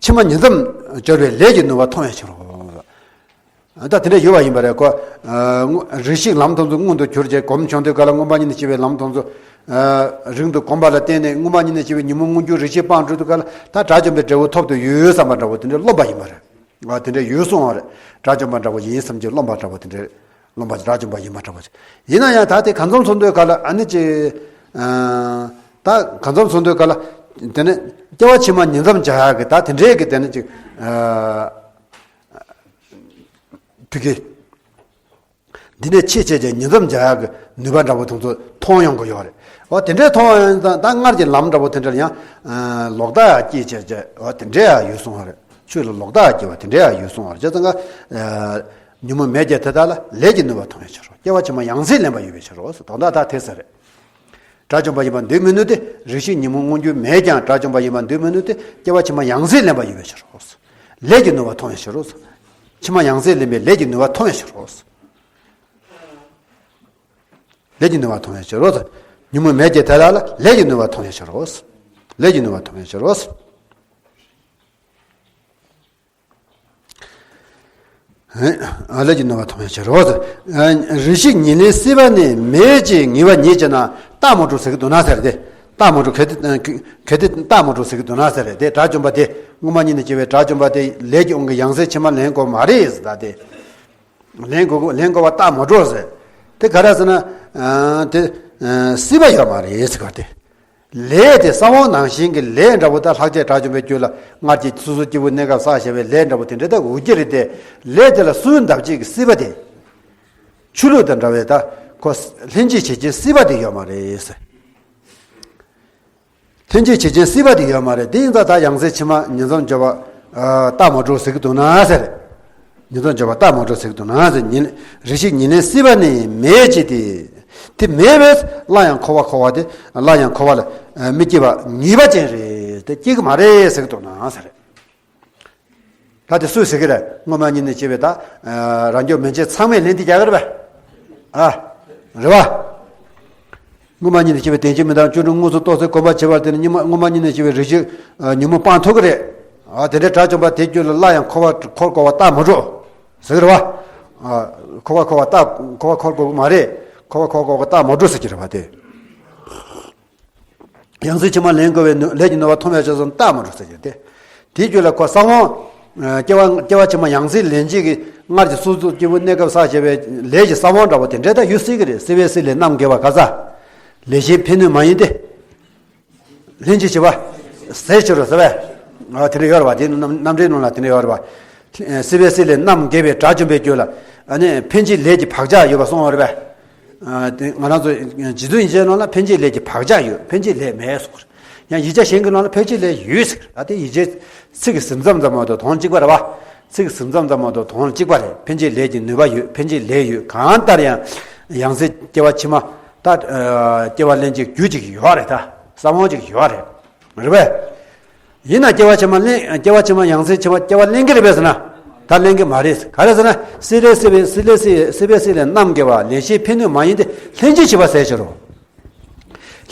ཕྱི་མ་ཉིང་མཚམས་སྦྱོར་བའི་ལས་ཀྱི་ནུས་པ་མཐོང་བའི་ཕྱིར་རོ། ད་དེ་འདྲ་ཡོད་པ་ཡིན་པ་རེད་ཁོ། རིགས་ཤིག་ལམ་དང་ཚུལ་མངོན་དུ་གྱུར་བྱས་གོམས་བྱུང་དུས་ག་ལ་མངོན་པ་ཉིད་ནས་ཤེས་པའི་ལམ་དང་ཚུལ་རིང་དུ་གོམས་པ་ལ་བརྟེན་ནས་མངོན་པ་ཉིད་ནས་ཤེས་པའི་ཉོན་མོངས་མངོན་གྱུར་རིགས་ཤིག་སྤངས་གྲུབ་དུས་ག་ལ་ད་དགྲ་བཅོམ་པའི་འབྲས་བུ་ཐོབ་ཏུ་ཡོད་བསམ་པ་འདྲ་བོ་དེ་འདྲ་རློམ་པ་ཡིན་པ་རེད། དེ་འདྲ་ཡོད་གསུང་བ་རེད། དགྲ་བཅོམ་པ་འདྲ་བོ་ཡིན་བསམ་གྱི་རློམ་པ་འདྲ་བོ་དེ་འདྲ་རློམ་པ་དགྲ་བཅོམ་པ་ཡིན་པ་འདྲ་བོ་ཡིན་ན་ཡང་ད་དེ་གང་འཚམ་སོང་དུས་ག་ལ་ཨ་ནི་ཅི། ད་གང་འཚམ་སོང་དུས་ག་ལ་དེ་ནི་སྐྱེ་བ་ཕྱི་མ་ཉིང་མཚམས་སྦྱར་ཡག་གི་ད་དེ་འདྲའི་གི་དེ་ནི་ཅིག་ཕི་གི། འདི་ནས་ཆེས་ཆེ་ཆེ་ཉིང་མཚམས་སྦྱར་ཡག་གི་ནུས་པ་འདྲ་པོ་དེ་ཚོ་མཐོང་ཡོང་གི་ཡོད་རེད། འོ་དེ་འདྲའི་མཐོང་ཡོང་ཙང་ད་སྔར་གྱི་ལམ་འདྲ་པོ་དེ་འདྲ་ལ་ཡང་ལོག་ལྟ་ཡག་སྐྱེས་བྱས་བྱས་འོ་དེ་འདྲའི་ཡག་ཡོད་གསུང་བ་རེད། ཆོས་ལ་ལོག་ལྟ་ཡག་སྐྱེས་པ་དེ་འདྲའི་ཡག་ཡོད་གསུང་བ་རེད། བྱས་ཙང་ཀ་ཉོན་མོངས་མེད་ཀྱང་དེ་དག་ལ་ལས་ཀྱི་ནུས་པ་མཐོང་བའི་ཕྱིར་རོ། སྐྱེ་བ་ཕྱི་མ་ཡང་སྲིད་ལེན་པ་ཡོད་པའི་ཕྱིར་རོ་ཟེར་དོན་དག་ད་དེ་ཟེར་རེད། དགྲ་བཅོམ་པ་ཡིན་པར་འདོད་མི་ནུས་ཏེ། རེ་ཞིག་ཉོན་མོངས་མངོན་གྱུར་མེད་ཀྱང་། དགྲ་བཅོམ་པ་ཡིན་པར་འདོད་མི་ནུས་ཏེ། སྐྱེ་བ་ཕྱི་མ་ཡང་སེ་ལེན་པ་ཡོད་པའི་ཕྱིར་རོ། ལས་ཀྱི་ནུས་པ་མཐོང་བའི་ཕྱིར་རོ། ཕྱི་མ་ཡང་སེ་ལེན་པའི་ལས་ཀྱི་ནུས་པ་མཐོང་བའི་ཕྱིར་རོ། ལས་ཀྱི་ནུས་པ་མཐོང་བའི་ཕྱིར་རོ། ཉོན་མོངས་མེད་ཀྱི་དེ་ལ་ལ་ལས་ཀྱི་ནུས་པ་མཐོང་བའི་ཕྱིར་རོ། ལས་ཀྱི་ནུས་པ་མཐོང་བའི་ཕྱིར་རོ། ཨ་ལས་ཀྱི་ནུས་པ་མཐོང་བའི་ཕྱིར་རོ། ཨ་རེ་ཞིག་ཉེར་ལེན་སྲིད་པ་ནི། མེད་ཅེས་ངེས་པ་ཉིད་ཀྱིས་ན། རྟགས་མ་གྲུབ་ཟེར་གྱི་འདུག་ན་ཟེར་ཏེ། རྟགས་མ་གྲུབ་གལ་ཏེ་གལ་ཏེ་རྟགས་མ་གྲུབ་ཟེར་གྱི་འདུག་ན་ཟེར་ཏེ། དགྲ་བཅོམ་པ་དེ་སྔོན་མ་ཉིད་ནས་སྐྱེས་པའི་དགྲ་བཅོམ་པ་དེ་ལས་ཀྱི་དབང་གིས་ཡང་སེ་ཕྱི་མ་ལེན་དགོས་མ་རེད་ཟེར་ད་དེ། ལེན་དགོས་ལེན་དགོས་པ་རྟགས་མ་གྲུབ་ཟེར། དེ་ག་རེ་ཟེར་ན། ཨ་དེ་ཨ་སྲིད་པ་ཡོད་མ་རེད་ཟེར་ག་དེ། ལས་དེ་ས་བོན་ནང་བཞིན་གྱི་ལས་འདྲ་བོ་ད་ལྷག་བཅས་དགྲ་བཅོམ་པའི་རྒྱུད་ལ་སྔར་གྱི་སོ་སོ་སྐྱེ་བོའི་གནས་སྐབས་བསགས་བཞག་པའི་ལས་འདྲ་བོ་དེ་འདྲ་ད་འོ་གི་རེད་དེ། ལས་དེ་ལ་གསོན་གདབ་བྱེད་ཀྱི་སྲིད་པ་དེ། ཆུ་ལུད་དང་འདྲ་བའི་ད་ཁོ་ལྷན་ཅིག་བྱེད་ཀྱི་སྲིད་པ་དེ་ཡོད་མ་རེད། ལྷན་ཅིག་བྱེད་ཀྱི་སྲིད་པ་དེ་ཡོད་མ་རེད། དེ་ཡིན་ཙང་ད་ཡང་སེ་ཕྱི་མ་ཉིས་འཛོམས་འཇོག་པ་རྟགས་མ་གྲུབ་ཟེར་གྱི་འདུག་ན་ཟེར། ཉིས་འཛོམས་འཇོག་པ་རྟགས་མ་གྲུབ་ཟེར་གྱི་འདུག་ན་ཟེར། ཉིན་རེ་ཞིག་ཉེར་ལེན་སྲིད་པ་ནི། མེད་ཅེས་ཏེ། དེ་མེད་པས་སླར་ཡང་འཁོར་བ་འཁོར་བ་དེ། སླར་ཡང་འཁོར་བ་ལ་མི་སྐྱེ་བ་ངེས་པ་ཅན་རེད་དེ། སྐྱེ་གི་མ་རེད་ཟེར་གྱི་འདུག་ན་ཟེར། ད་དེ་སུས་ཟེར་གི་རེད། སྔོན་མ་ཉིད་ནས་སྐྱེས་པའི་ད་རང་རྒྱུད་མན་ཆད་ཚང་མས་ལན་དེ་རྒྱག་གི་རེད་པས། ཨ་རེད་པ། སྔོན་མ་ཉིད་ནས་སྐྱེས་པའི་དོན་གཅིག་མི་རྟག་བཅུ་དྲུག་མངོན་སུམ་རྟོགས་ཚེ་གོམས་པར་བྱེད་པར་དེ་ནི་སྔོན་མ་ཉིད་ནས་སྐྱེས་པའི་རེ་ཞིག་ཉོན་མོངས་སྤང་ཐུབ་ཀྱི་རེད། ཨ་དེ་འདྲའི་དགྲ་བཅོམ་པ་དེ་རྒྱུད་ལ་སླར་ཡང་འཁོར་བ་འཁོར་དགོས་པ་རྟགས་མ་གྲུབ་ཟེར་གི་རེད་པ། འཁོར་བ་འཁོར་བ་རྟགས་འཁོར་བ་འཁོར་དགོས་ཀྱི་མ་རེད། འཁོར་བ་འཁོར་དགོས་པ་རྟགས་མ་གྲུབ་ཟེར་གྱི་རེད་པ་དེ། ཡང་སྲིད་ཕྱི་མ་ལེན་དགོས་པའི་ནུ་ལས་ཀྱི་ནུས་པ་མཐོང་བའི་ཕྱིར་ཟེར་རྟགས་མ་གྲུབ་ཟེར་གྱི་དེ། དེའི་རྒྱུད་ལ་ཁོ་ས་བོན། སྐྱེ་བ་སྐྱེ་བ་ཕྱི་མ་ཡང་སྲིད་ལེན་བྱེད་ཀྱི་སྔར་གྱི་སོ་སོ་སྐྱེ་བོའི་གནས་སྐབས་བསགས་བྱས་པའི་ལས་ཀྱི་ས་བོན་འདྲ་བོ་དེ་འདྲ་ད་ཡོད་སྲིད་ཀྱི་རེད། སྲིད་པའི་སྲིད་ལས་རྣམ་རྒྱལ་བ་ག་ས། ལས་གཞན་ཕན་གནོད་མ་ཡིན་ཏེ། ལྷན་ཅིག་བྱེད་པ། ཟད་ཕྱིར་རོ་ཟེར་བས། དེ་འདྲ་ཡོད་རེད་པ། དེ་རྣམ་འགྲེལ་ནང་ལ་དེ་འདྲ་ཡོད་རེད་པ། སྲིད་པའི་སྲིད་ལས་རྣམ་རྒྱལ་བའི་དགྲ་བཅོམ་པའི་རྒྱུད་ལ། ཨ་ནི་འཕེན་བྱེད་ལས་ཀྱི་བག་ཆགས་ཡོད་པ་གསུངས་པ་རེད་པས། ཨ་དེ་ང་རང་ཚོ་རྗེ་བཙུན་ཡིད་བྱེད་ནང་ལ་འཕེན་བྱེད་ལས་ཀྱི་བག་ཆགས་ཡོད། འཕེན་བྱེད་ལས་མེད་གསུངས། ཡང་ཡིག་ཆ་གཞན་གྱི་ནང་ལ་འཕེན་བྱེད་ལས་ཡོད་ཟེར། ཨ་དེ་ཡིག་ཆའི་ཚིག་གི་ཟིན་མཚམས་ཙམ་མ་གཏོགས་དོན་གཅིག་པ་རེད་པ། ཚིག་གི་ཟིན་མཚམས་ཙམ་མ་གཏོགས་དོན་གཅིག་པ་རེད། འཕེན་བྱེད་ལས་ཀྱི་ནུས་པ་ཡོད། འཕེན་བྱེད་ལས་ཡོད། གང་ལྟར་ཡང་ཡང་སྲིད་སྐྱེ་བ་ཕྱི་མ་ད་སྐྱེ་བ་ལེན་བྱེད་རྒྱུ་ཅིག་ཡོད་རེད། ད་ས་བོན་ཅིག་ཡོད་རེད། རེད་པས། ཡིན་ན་སྐྱེ་བ་ཕྱི་མ་ལེན་སྐྱེ་བ་ཕྱི་མ་ཡང་སྲིད་ཕྱི་མ་སྐྱེ་བ་ལེན་གྱི་རེད་པས་ཟེར་ན། ད་ལེན་གྱི་མ་རེད། ག་རེ་ཟེར་ན་སྲིད་ལས་སྲིད་པའི་སྲིད་ལས་སྲིད་སྲིད་པའི་སྲིད་ལས་རྣམ་རྒྱལ་བ་ལས་གཞན་ཕན་གནོད་མ་ཡིན་ཏེ་ལྷན་ཅིག་བྱེད་པ་ཟད་ཕྱིར་རོ།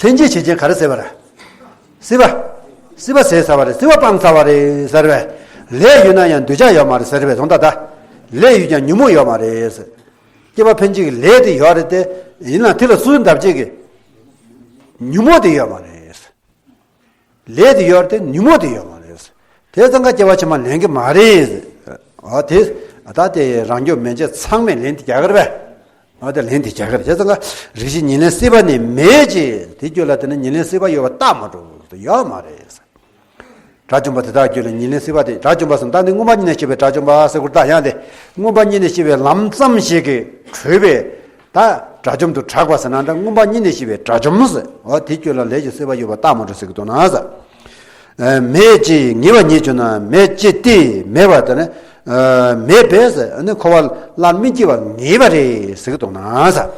ལྷན་ཅིག་བྱེད་ཅན་ག་རེ་ཟད་པ་རེད། སྲིད་པ། སྲིད་པ་ཟད་ཚར་བ་རེད། སྲིད་པ་སྤངས་ཚར་བ་རེད་ཟེར་བས། ལས་ཡོད་ན་ཡང་འདོད་ཆགས་ཡོད་མ་རེད་ཟེར་བས། དོན་དག་ད། ལས་ཡོད་ཀྱང་ཉོན་མོངས་ཡོད་མ་རེད། སྐྱེ་བ་འཕེན་བྱེད་ཀྱི་ལས་དེ་ཡོད་རེད་དེ། ཡིན་ན་དེ་ལ་གསོན་གདབ་བྱེད་ཀྱི་ཉོན་མོངས་དེ་ཡོད་མ་རེད། ལས་དེ་ཡོད་རེད་དེ་ཉོན་མོངས་དེ་ཡོད་མ་རེད། དེ་ཙང་ཀ་སྐྱེ་བ་ཕྱི་མ་ལེན་གྱི་མ་རེད། ཨ་དེ་ད་དེ་རང་རྒྱུད་མན་ཆད་ཚང་མས་ལན་དེ་རྒྱག་གི་རེད་པས། ཨ་དེ་ལན་དེ་རྒྱག་གི་རེད། དེ་ཙང་ཀ་རེ་ཞིག་ཉེར་ལེན་སྲིད་པ་ནི། མེད་ཅེས་དེ་རྒྱུད་ལ་དེ་ནི་ཉེར་ལེན་སྲིད་པ་ཡོད་པ་རྟགས་མ་གྲུབ་ཡོད་མ་རེད། དགྲ་བཅོམ་པ་དེ་དག་རྒྱུད་ལ་ཉེར་ལེན་སྲིད་པ་དེ། དགྲ་བཅོམ་པ་ཟེར་ད་ནི་སྔོན་མ་ཉིད་ནས་སྐྱེས་པའི་དགྲ་བཅོམ་པ་ཟེར་དགོས་ད་ཡང་དེ། སྔོན་མ་ཉིད་ནས་སྐྱེས་པའི་ལམ་ཙམ་ཞིག་གིས་གྲོལ་བའི་ད་དགྲ་བཅོམ་དུ་གྲགས་པ་ཟེར་ན་འདྲ། སྔོན་མ་ཉིད་ནས་སྐྱེས་པའི་དགྲ་བཅོམ་ཟེར། འོ་དེ་རྒྱུད་ལ་ལས་ཀྱི་སྲིད་པ་ཡོད་པ་རྟགས་མ་གྲུབ་ཟེར་གྱི་འདུག་ན་ཟེར། མེད་ཅེས་ངེས་པ་ཉིད་ཀྱིས་ན། མེད་ཅེས་ཏེ་མེད་པ་དེ་ནི་མེད་པས་ཟེར། ཨ་ནི་འཁོར་བ་ལ་མི་སྐྱེ་བ་ངེས་པ་རེད་ཟེར་གྱི་འདུག་ན་ཟེར།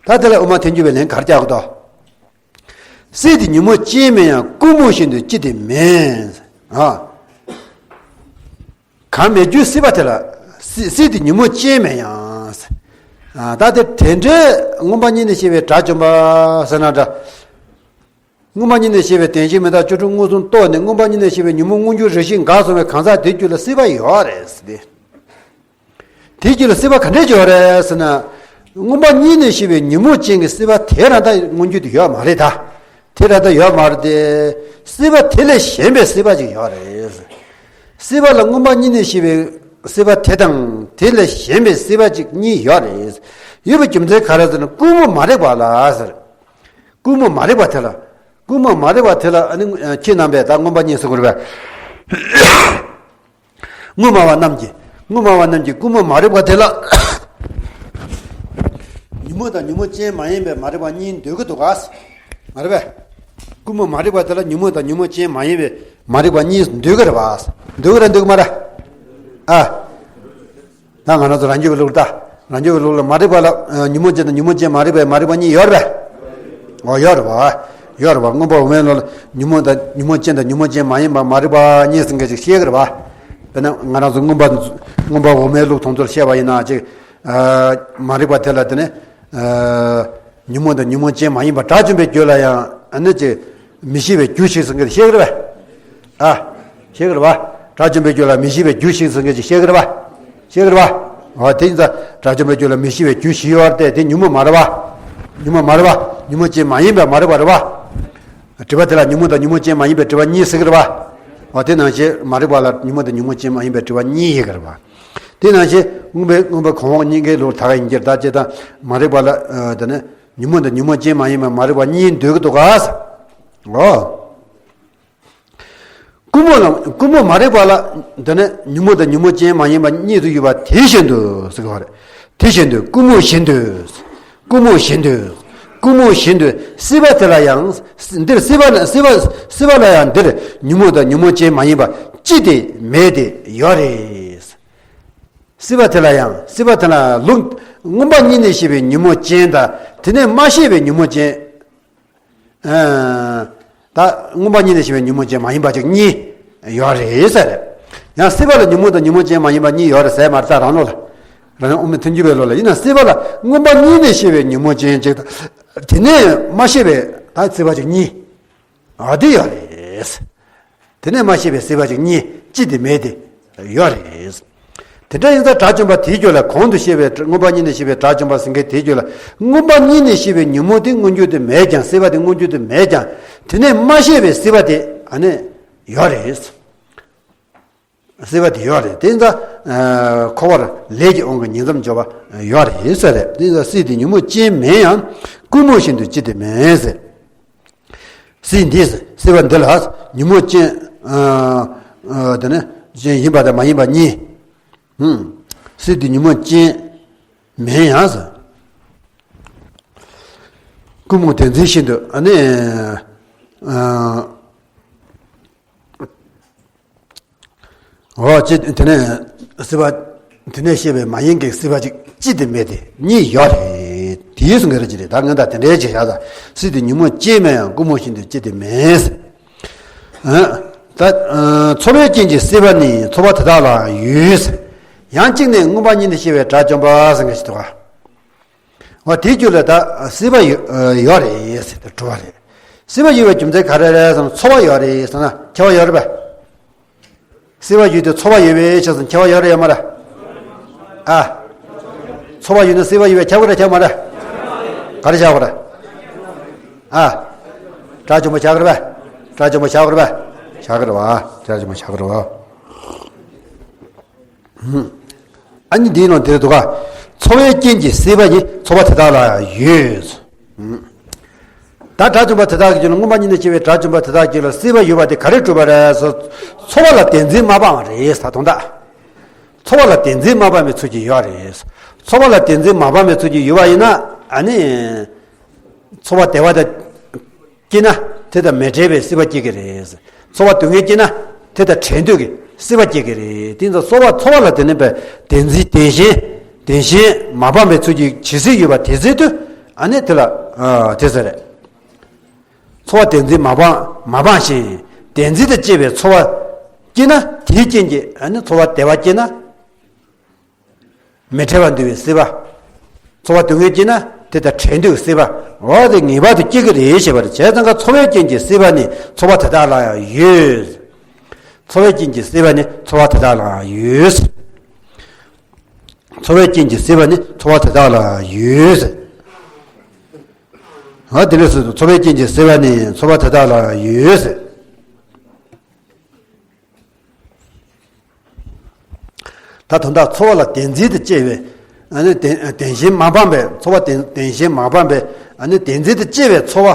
ད་དེ་ལ་དབུ་མ་ཐལ་འགྱུར་བའི་ལན་ག་རེ་རྒྱག་གི་འདུག་སྲིད་དེ་ཉོན་མོངས་ཅན་མིན་ཡང་། ཀུན་རྨོངས་བཞིན་དུ་ཅི་སྟེ་མེད། ཨ། གང་མེད་རྒྱུའི་སྲིད་པ་དེ་ལ། སྲིད་སྲིད་དེ་ཉོན་མོངས་ཅན་མིན་ཡང་། ཨ་ད་དེ་དེ་འདྲའི་སྔོན་མ་ཉིད་ནས་སྐྱེས་པའི་དགྲ་བཅོམ་པ་ཟེར་ན་འདྲ། སྔོན་མ་ཉིད་ནས་སྐྱེས་པའི་བདེན་བཞི་མི་རྟག་བཅུ་དྲུག་མངོན་སུམ་རྟོགས་ནས་སྔོན་མ་ཉིད་ནས་སྐྱེས་པའི་ཉོན་མོངས་མངོན་གྱུར་རེ་ཞིག་འགག་སོང་བའི་གང་ཟག་དེ་རྒྱུད་ལ་སྲིད་པ་ཡོད་རེད་ཟེར་ཏེ། དེའི་རྒྱུད་ལ་སྲིད་པ་ག་འདྲས་ཡོད་རེད་ཟེར་ན། སྔོན་མ་ཉིད་ནས་སྐྱེས་པའི་ཉོན་མོངས་ཅན་གྱི་སྲིད་པ་དེ་རང་ད་མངོན་གྱུར་དུ་ཡོད་མ་རེད་ད། དེ་རང་ད་ཡོད་མ་རེད་དེ། སྲིད་པ་དེ་ལས་གཞན་པའི་སྲིད་པ་ཅིག་ཡོད་རེད། སྲིད་པ་ལ་སྔོན་མ་ཉིད་ནས་སྐྱེས་པའི་སྲིད་པ་དེ་དང་དེ་ལས་གཞན་པའི་སྲིད་པ་ཅིག་གཉིས་ཡོད་རེད། ཡོད་པའི་རྒྱུ་མཚན་ག་རེ་ཟེར་ན་ཀུན་རྨོངས་མ་རིག་པ་ལ་ཟེར། ཀུན་རྨོངས་མ་རིག་པ་དེ་ལ། ཀུན་རྨོངས་མ་རིག་པ་དེ་ལ་ཨ་ནི་ཁྱེད་རྣམ་པས་ད་མངོན་པ་མཉེས་སུ་གོ་རེད་པས། དངོས་སྨྲ་བ་རྣམས་ཀྱིས་དངོས་སྨྲ་བ་རྣམས་ཀྱིས་ཀུན་རྨོངས་མ་རིག་པ་དེ་ལ། ཉོན་མོངས་དང་ཉོན་མོངས་ཅན་མ་ཡིན་པའི་མ་རིག་པ་གཉིས་འདོད་ཀྱི་འདུག་ག་མ་རེད་པས། ཀུན་རྨོངས་མ་རིག་པ་དེ་ལ་ཉོན་མོངས་དང་ཉོན་མོངས་ཅན་མ་ཡིན་པའི་མ་རིག་པ་གཉིས་འདོད་ཀྱི་རེད་པ། འདོད་ཀྱི་རེད་འདོད་ཀྱི་མ་རེད། ཨ། ད་ང་རང་ཚོ་རང་རྒྱུད་ཀྱི་ལུགས་ལ་ལྟ། རང་རྒྱུད་ཀྱི་ལུགས་ལ་མ་རིག་པ་ལ་ཉོན་མོངས་ཅན་དང་ཉོན་མོངས་ཅན་མ་རིག་པའི་མ་རིག་པ་གཉིས་ཡོད་རེད་པས། ཨོ་ཡོད་རེད་བ། ཡོད་རེད་བ། མངོན་པ་འོག་མའི་ལུགས་ལ་ཉོན་མོངས་དང་ཉོན་མོངས་ཅན་དང་ཉོན་མོངས་ཅན་མ་ཡིན་པ་མ་རིག་པ་གཉིས་ཟེར་མཁན་ཅིག་བཤད་ཀྱི་རེད་བ། དཔེར་ན་ང་རང་ཚོ་མངོན་པ་མངོན་པ་འོག་མའི་ལུགས་དང་ཚུལ་བཤད་པ་ཡིན་ན་ཅིག་མ་རིག་པ་དེ་ལ་དེ་ནི། ཉོན་མོངས་དང་ཉོན་མོངས་ཅན་མ་ཡིན་པ་དགྲ་བཅོམ་པའི་རྒྱུད་ལ་ཡང་ཨ་ནི་ཅིག་མི་ཤེས་པའི་རྒྱུ་ཞིག་ཟེར་མཁན་ཤེས་ཀྱི་རེད་པས། ཨ། ཤེས་ཀྱི་རེད་པ། དགྲ་བཅོམ་པའི་རྒྱུད་ལ་མི་ཤེས་པའི་རྒྱུ་ཞིག་ཟེར་མཁན་ཅིག་ཤེས་ཀྱི་རེད་པ། ཤེས་ཀྱི་རེད་པ། འོ་དེ་ཡིན་ཙང་དགྲ་བཅོམ་པའི་རྒྱུད་ལ་མི་ཤེས་པའི་རྒྱུ་ཞིག་ཡོད་རེད་དེ་དེ་ཉོན་མོངས་མ་རེད་པ། ཉོན་མོངས་མ་རེད་པ། ཉོན་མོངས་ཅན་མ་ཡིན་པ་མ་རེད་པ་རེད་པ། སྒྲིབ་པ་དེ་ལ་ཉོན་མོངས་དང་ཉོན་མོངས་ཅན་མ་ཡིན་པའི་སྒྲིབ་པ་གཉིས་ཟེར་གྱི་རེད་པ། འོ་དེ་ནང་བཞིན་མ་རིག་པ་ལ་ཉོན་མོངས་དང་ཉོན་མོངས་ཅན་མ་ཡིན་པའི་སྒྲིབ་པ་གཉིས་ཡོད་ཀྱི་རེད་པ། དེ་ནང་བཞིན་མངོན་པའི་མངོན་པ་གོང་འོག་གཉིས་ཀའི་ལུགས་ད་ག་ཡིན་གྱི་རེད་ད་ཅེ་དང་མ་རིག་པ་ལ་དེ་ནི་ཉོན་མོངས་དང་ཉོན་མོངས་ཅན་མ་ཡིན་པའི་མ་རིག་པ་གཉིས་འདོད་ཀྱི་འདུག་ག །འོ། ཀུན་རྨོངས་ལ་ཀུན་རྨོངས་མ་རིག་པ་ལ་འདི་ནི་ཉོན་མོངས་དང་ཉོན་མོངས་ཅན་མ་ཡིན་པ་གཉིས་སུ་ཡོད་པ་དེ་བཞིན་དུ་ཟེར་གྱི་རེད། དེ་བཞིན་དུ་ཀུན་རྨོངས་བཞིན་དུ། ཀུན་རྨོངས་བཞིན་དུ། ཀུན་རྨོངས་བཞིན་དུ་སྲིད་པ་དེ་ལ་ཡང་འདིར་སྲིད་པ་ན་སྲིད་པ་སྲིད་པ་ལ་ཡང་འདིར་ཉོན་མོངས་དང་ཉོན་མོངས་ཅན་མ་ཡིན་པ་ཅི་སྟེ་མེད་དེ་ཡོད་རེད། སྲིད་པ་དེ་ལ་ཡང་སྲིད་པ་དེ་ལ་ལུགས་མངོན་པ་ཉིད་ནས་ཤེས་པའི་ཉོན་མོངས་ཅན་དང་དེ་ནས་མ་ཤེས་པའི་ཉོན་མོངས་ཅན། ཨ། ད་མངོན་པ་ཉིད་ནས་ཤེས་པའི་ཉོན་མོངས་ཅན་མ་ཡིན་པ་ཅིག་གཉིས་ཡོད་རེད་ཟེར་རེད། ཡང་སྲིད་པ་ལ་ཉོན་མོངས་དང་ཉོན་མོངས་ཅན་མ་ཡིན་པ་གཉིས་ཡོད་རེད་ཟེར་མ་རེད་ད་རང་ལུགས་ལ། རང་དབང་མི་མཐུན་འཇུག་པའི་ལུགས་ལ་ཡིན་ན་སྲིད་པ་ལ་མངོན་པ་ཉིད་ནས་ཤེས་པའི་ཉོན་མོངས་ཅན་ཅིག་དང་། དེ་ནས་མ་ཤེས་པའི་ད་སྲིད་པ་ཅིག་གཉིས། ཨ་དེ་ཡོད་རེད། དེ་ནས་མ་ཤེས་པའི་སྲིད་པ་ཅིག་གཉིས་ཅི་སྟེ་མེད་དེ་ཡོད་རེད། དེ་འདྲ་ཡིན་ཙང་དགྲ་བཅོམ་པ་དེའི་རྒྱུད་ལ་གོང་དུ་བཤད་པའི་མངོན་པ་ཉིད་ནས་ཤེས་པའི་དགྲ་བཅོམ་པ་ཟེར་མཁན་དེའི་རྒྱུད་ལ་མངོན་པ་ཉིད་ནས་ཤེས་པའི་ཉོན་མོངས་དེ་མངོན་གྱུར་དུ་མེད་ཀྱང་སྲིད་པ་དེ་མངོན་གྱུར་དུ་མེད་ཀྱང་དེ་ནས་མ་ཤེས་པའི་སྲིད་པ་དེ་ཨ་ནི་ཡོད་རེད། སྲིད་པ་དེ་ཡོད་རེད་དེ་ཡིན་ཙང་། འཁོར་བར་ལས་ཀྱི་དབང་གིས་ཉིང་མཚམས་སྦྱོར་བ་ཡོད་རེད་ཟེར་རེད་དེ་ཡིན་ཙང་སྲིད་དེ་ཉོན་མོངས་ཅན་མིན་ཡང་ཀུན་རྨོངས་བཞིན་དུ་ཅི་སྟེ་མེད་ཟེར། སྲིད་འདི་སྲིད་པ་འདི་ལ་ཉོན་མོངས་ཅན། ཨ། ཨ། དེ་ནི་ཅན་ཡིན་པ་དང་མ་ཡིན་པ་གཉིས། ཧུམ། སྲིད་དེ་ཉོན་མོངས་ཅན་མིན་ཡང་ཟེར། ཀུན་རྨོངས་བདེན་འཛིན་བཞིན་དུ་ཨ་ནི། ཨ། འོ་ཅི་དེ་ནས་སྲིད་པ། དེ་ནས་བཤད་པའི་མ་ཡིན་གྱི་སྲིད་པ་ཅིག་ཅི་སྟེ་མེད་དེ་གཉིས་ཡོད་རེད། དེའི་གསུང་གི་རེད་ཅི་རེད་ད་ངན་ད་དེ་འདྲའི་བྱེད་བཞག་ད་སྲིད་དེ་ཉོན་མོངས་ཅན་མིན་ཡང་ཀུན་རྨོངས་བཞིན་དུ་ཅི་སྟེ་མེད། ཨ། ད་ཚོར་བའི་རྐྱེན་གྱིས་སྲིད་པ་ནི་ཚོར་བ་དེ་དག་ལ་ཡོད། ཡང་གཅིག་ནི་མངོན་པ་ཉིད་ནས་ཤེས་པའི་དགྲ་བཅོམ་པ་ཟེར་མཁན་ཞིག་འདུག་ག་འོ་དེའི་རྒྱུད་ལ་ད་སྲིད་པ་ཡོད་ཡོད་རེད་ཟེར་ཏེ་དྲི་བ་རེད། སྲིད་པ་ཡོད་པའི་རྒྱུ་མཚན་ག་རེ་རེད་ཟེར་ན་ཚོར་བ་ཡོད་རེད་ཟེར་ན་ཁྱད་པར་ཡོད་རེད་པས། སྲིད་པ་ཡོད་དེ་ཚོར་བ་ཡོད་པའི་ཆ་ཚང་ཁྱད་པར་ཡོད་རེད་ཡོད་མ་རེད། ཨ། ཚོར་བ་ཡོད་ན་སྲིད་པ་ཡོད་པའི་ཁྱད་པར་རེད་ཁྱད་མ་རེད། ག་རེ་ཆགས་པ་རེད། ཨ། དགྲ་བཅོམ་པ་ཆགས་ཀྱི་རེད་པས། དགྲ་བཅོམ་པ་ཆགས་ཀྱི་རེད་པས། ཆགས་ཀྱི་རེད་པ། དགྲ་བཅོམ་པ་ཆགས་ཀྱི་རེད་པ། ཨ་ནི་འདིའི་ནང་དེར་འདུག་ག་ཚོར་བའི་རྐྱེན་གྱིས་སྲིད་པ་ཡི་ཚོར་བ་དེ་དག་ལ་ཡོད། ད་དགྲ་བཅོམ་པ་དེ་དག་གི་རྒྱུད་ལ་མངོན་པ་ཉིད་ནས་སྐྱེ་བའི་དགྲ་བཅོམ་པ་དེ་དག་གི་རྒྱུད་ལ་སྲིད་པ་ཡོད་པ་དེ་ག་རེ་གྲུབ་པ་རེད་ཟེར། ཚོར་བ་ལ་བདེན་འཛིན་མ་སྤངས་པ་རེད་ད་དོན་དག་ཚོར་བ་ལ་བདེན་འཛིན་མ་སྤངས་པའི་ཚུལ་གྱིས་ཡོད་རེད། ཚོར་བ་ལ་བདེན་འཛིན་མ་སྤངས་པའི་ཚུལ་གྱིས་ཡོད་པ་ཡིན་ན་ཨ་ནི། ཚོར་བ་བདེ་བ་དང་སྐྱེས་ན་དེ་དང་མི་འབྲལ་བའི་སྲིད་པ་སྐྱེ་གི་རེད། ཚོར་བ་སྡུག་བསྔལ་སྐྱེས་ན་དེ་དང་བྲལ་འདོད་ཀྱི་སྲིད་པ་སྐྱེ་གི་རེད། དེ་ཚོ་ཚོར་བ་ཚོར་བ་ལ་བརྟེན་ནས་པའི་བདེན་འཛིན་བདེན་ཞེན་བདེན་ཞེན་མ་སྤངས་པའི་ཚུལ་གྱིས་ཇི་སྲིད་ཡོད་པ་དེ་སྲིད་དུ་ཨ་ནི་དེ་ལ་དེ་ཟེར་རེད། ཚོར་བ་བདེན་འཛིན་མ་སྤངས་མ་སྤངས་ཤིང་བདེན་འཛིན་དང་བཅས་པའི་ཚོར་བ་སྐྱེས་ན་དེའི་རྐྱེན་གྱིས་ཨ་ནི་ཚོར་བ་བདེ་བ་སྐྱེས་ན། མི་འབྲལ་བར་འདུ་བའི་སྲིད་པ། ཚོར་བ་སྡུག་བསྔལ་སྐྱེས་ན་དེ་དང་བྲལ་འདོད་ཀྱི་སྲིད་པ། འོ་དེ་ངེས་པར་དུ་སྐྱེ་གི་རེད་ཞེས་པར་བྱས་ཙང་ཀ་ཚོར་བའི་རྐྱེན་གྱིས་སྲིད་པ་ནི་ཚོར་བ་དེ་དག་ལ་ཡང་ཡོད། ཚོར་བའི་རྐྱེན་གྱིས་སྲིད་པ་ནི་ཚོར་བ་དེ་དག་ལ་ཡང་ཡོད། ཚོར་བའི་རྐྱེན་གྱིས་སྲིད་པ་ནི་ཚོར་བ་དེ་དག་ལ་ཡང་ཡོད། འོ་དེ་ལས་སུ་ཚོར་བའི་རྐྱེན་གྱིས་སྲིད་པ་ནི་ཚོར་བ་དེ་དག་ལ་ཡང་ཡོད། ད་དོན་དག་ཚོར་བ་ལ་བདེན་འཛིན་དུ་སྐྱེ་བའི་ཨ་ནི་བདེན་བདེན་ཞེན་མ་སྤངས་པའི་ཚོར་བ་བདེན་བདེན་ཞེན་མ་སྤངས་པའི་ཨ་ནི་བདེན་འཛིན་དུ་སྐྱེ་བའི་ཚོར་བ་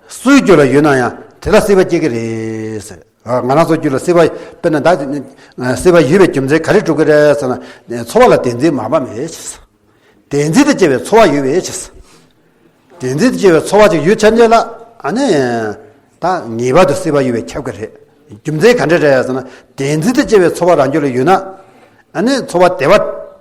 སུའི་རྒྱུད་ལ་ཡོད་ན་ཡང་དེ་ལ་སྲིད་པ་སྐྱེ་གི་རེད་ཟེར། ང་རང་ཚོའི་རྒྱུད་ལ་སྲིད་པ་དཔེར་ན་ད་སྲིད་པ་ཡོད་པའི་རྒྱུ་མཚན་ག་རེ་སྒྲུབ་ཀྱི་རེད་ཟེར་ན་ཚོར་བ་ལ་བདེན་འཛིན་མ་སྤངས་པའི་ཕྱིར། བདེན་འཛིན་དུ་སྐྱེ་བའི་ཚོར་བ་ཡོད་པའི་ཕྱིར། བདེན་འཛིན་དུ་སྐྱེ་བའི་ཚོར་བ་ཅིག་ཡོད་ཚར་རྗེས་ལ་ཨ་ནི། ད་ངེས་པར་དུ་སྲིད་པ་ཡོད་པས་ཁྱབ་ཀྱི་རེད། རྒྱུ་མཚན་ག་འདྲ་རེད་ཟེར་ན་བདེན་འཛིན་དུ་སྐྱེ་བའི་ཚོར་བ་རང་རྒྱུད་ལ་ཡོད་ན། ཨ་ནི་ཚོར་བ་བདེ་བ་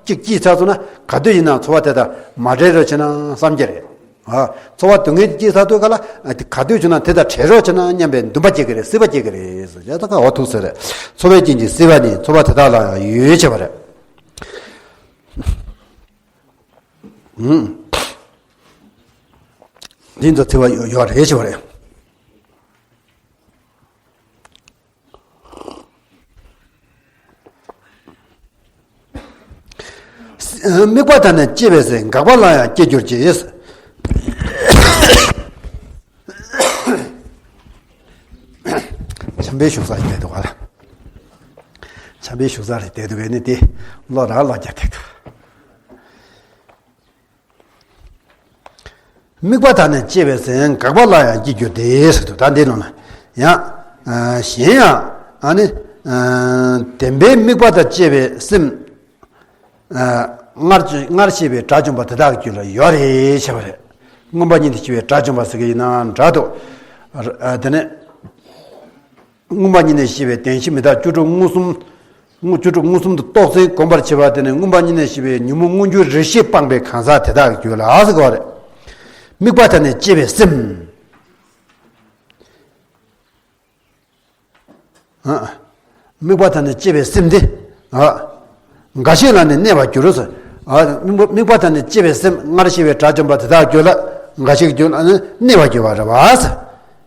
ཅིག་སྐྱེས་ཚར་སོང་ན་ག་དུས་ཡིན་ན་ཚོར་བ་དེ་དག་མ་བྲལ་རོགས་བྱས་ན་བསམ་གྱི་རེད། ཨ། ཚོར་བ་སྡུག་བསྔལ་སྐྱེས་ཚར་དུས་ག་ལ། ཨ། དེ་ག་དུས་བྱུང་ན་དེ་དང་བྲལ་རོགས་བྱས་ན་སྙམ་པའི་འདུན་པ་སྐྱེ་གི་རེད། སྲིད་པ་སྐྱེ་གི་རེད་ཟེར། ཡ་ད་ག་བ་ཐུག་ཟེར་རེད། ཚོར་བའི་རྐྱེན་གྱིས་སྲིད་པ་ནི། ཚོར་བ་དེ་དག་ལ་ཡང་ཡོད་བྱས་པ་རེད། ཨུམ། འདི་ཚོ་ཚོར་བ་ཡོད་རེད་བྱས་པ་རེད། དམིགས་པ་དང་ནི་བཅས་པའི་སེམས། འགག་པ་ལ་ཡང་སྐྱེ་གྱུར་ཅིག། བྱམས་པའི་བཞུགས་ས་ཞིག་བསྡད་འདུག་ག་ལ། བྱམས་པའི་བཞུགས་ས་རེད་བསྡད་འདུག་གས་ནི་དེ་བློ་རག་བློ་རྒྱག་བསྡད་འདུག། དམིགས་པ་དང་ནི་བཅས་པའི་སེམས། འགག་པ་ལ་ཡང་སྐྱེ་གྱུར་ཏེ་ཟེར་དུས། ད་འདི་ནང་ན་ཡང་། ཨ། གཞན་ཡང་། ཨ་ནི། ཨ། བདེན་པའི་དམིགས་པ་དང་བཅས་པའི་སེམས། ཨ། སྔར་སྔར་བཤད་པའི་དགྲ་བཅོམ་པ་དེ་དག་གི་རྒྱུད་ལ་ཡོད་རེད་བྱས་པ་རེད། མངོན་པ་ཉིད་དུ་ཤེས་པའི་དགྲ་བཅོམ་པ་ཟེར་གྱི་ཡིན་ན་འདྲ་འདུག། ཨ། དེ་ནས། མངོན་པ་ཉིད་ནས་ཤེས་པའི་བདེན་བཞི་མི་རྟག་བཅུ་དྲུག་མངོན་སུམ། མངོན་བཅུ་དྲུག་མངོན་སུམ་དུ་རྟོགས་ཚེ་བསྒོམ་པར་བྱེད་པ་དེ་ནི་མངོན་པ་ཉིད་ནས་ཤེས་པའི་ཉོན་མོངས་མངོན་གྱུར་རེ་ཞིག་སྤངས་པའི་གང་ཟག་དེ་དག་གི་རྒྱུད་ལ་ཟེར་གྱི་ཡོད་རེད། དམིགས་པ་དང་ནི་བཅས་པའི་སེམས། ཨ། དམིགས་པ་དང་ནི་བཅས་པའི་སེམས་དེ། ཨ། འགའ་ཞིག་ལ་ནི་གནས་པར་འགྱུར་རོ། ཨ། དམིགས་པ་དམིགས་པ་དང་ནི་བཅས་པའི་སེམས། སྔར་བཤད་པའི་དགྲ་བཅོམ་པ་དེ་དག་རྒྱུད་ལ། འགའ་ཞིག་རྒྱུད་ལ་ནི་གནས་པར་འགྱུར་བ་རེད་བ།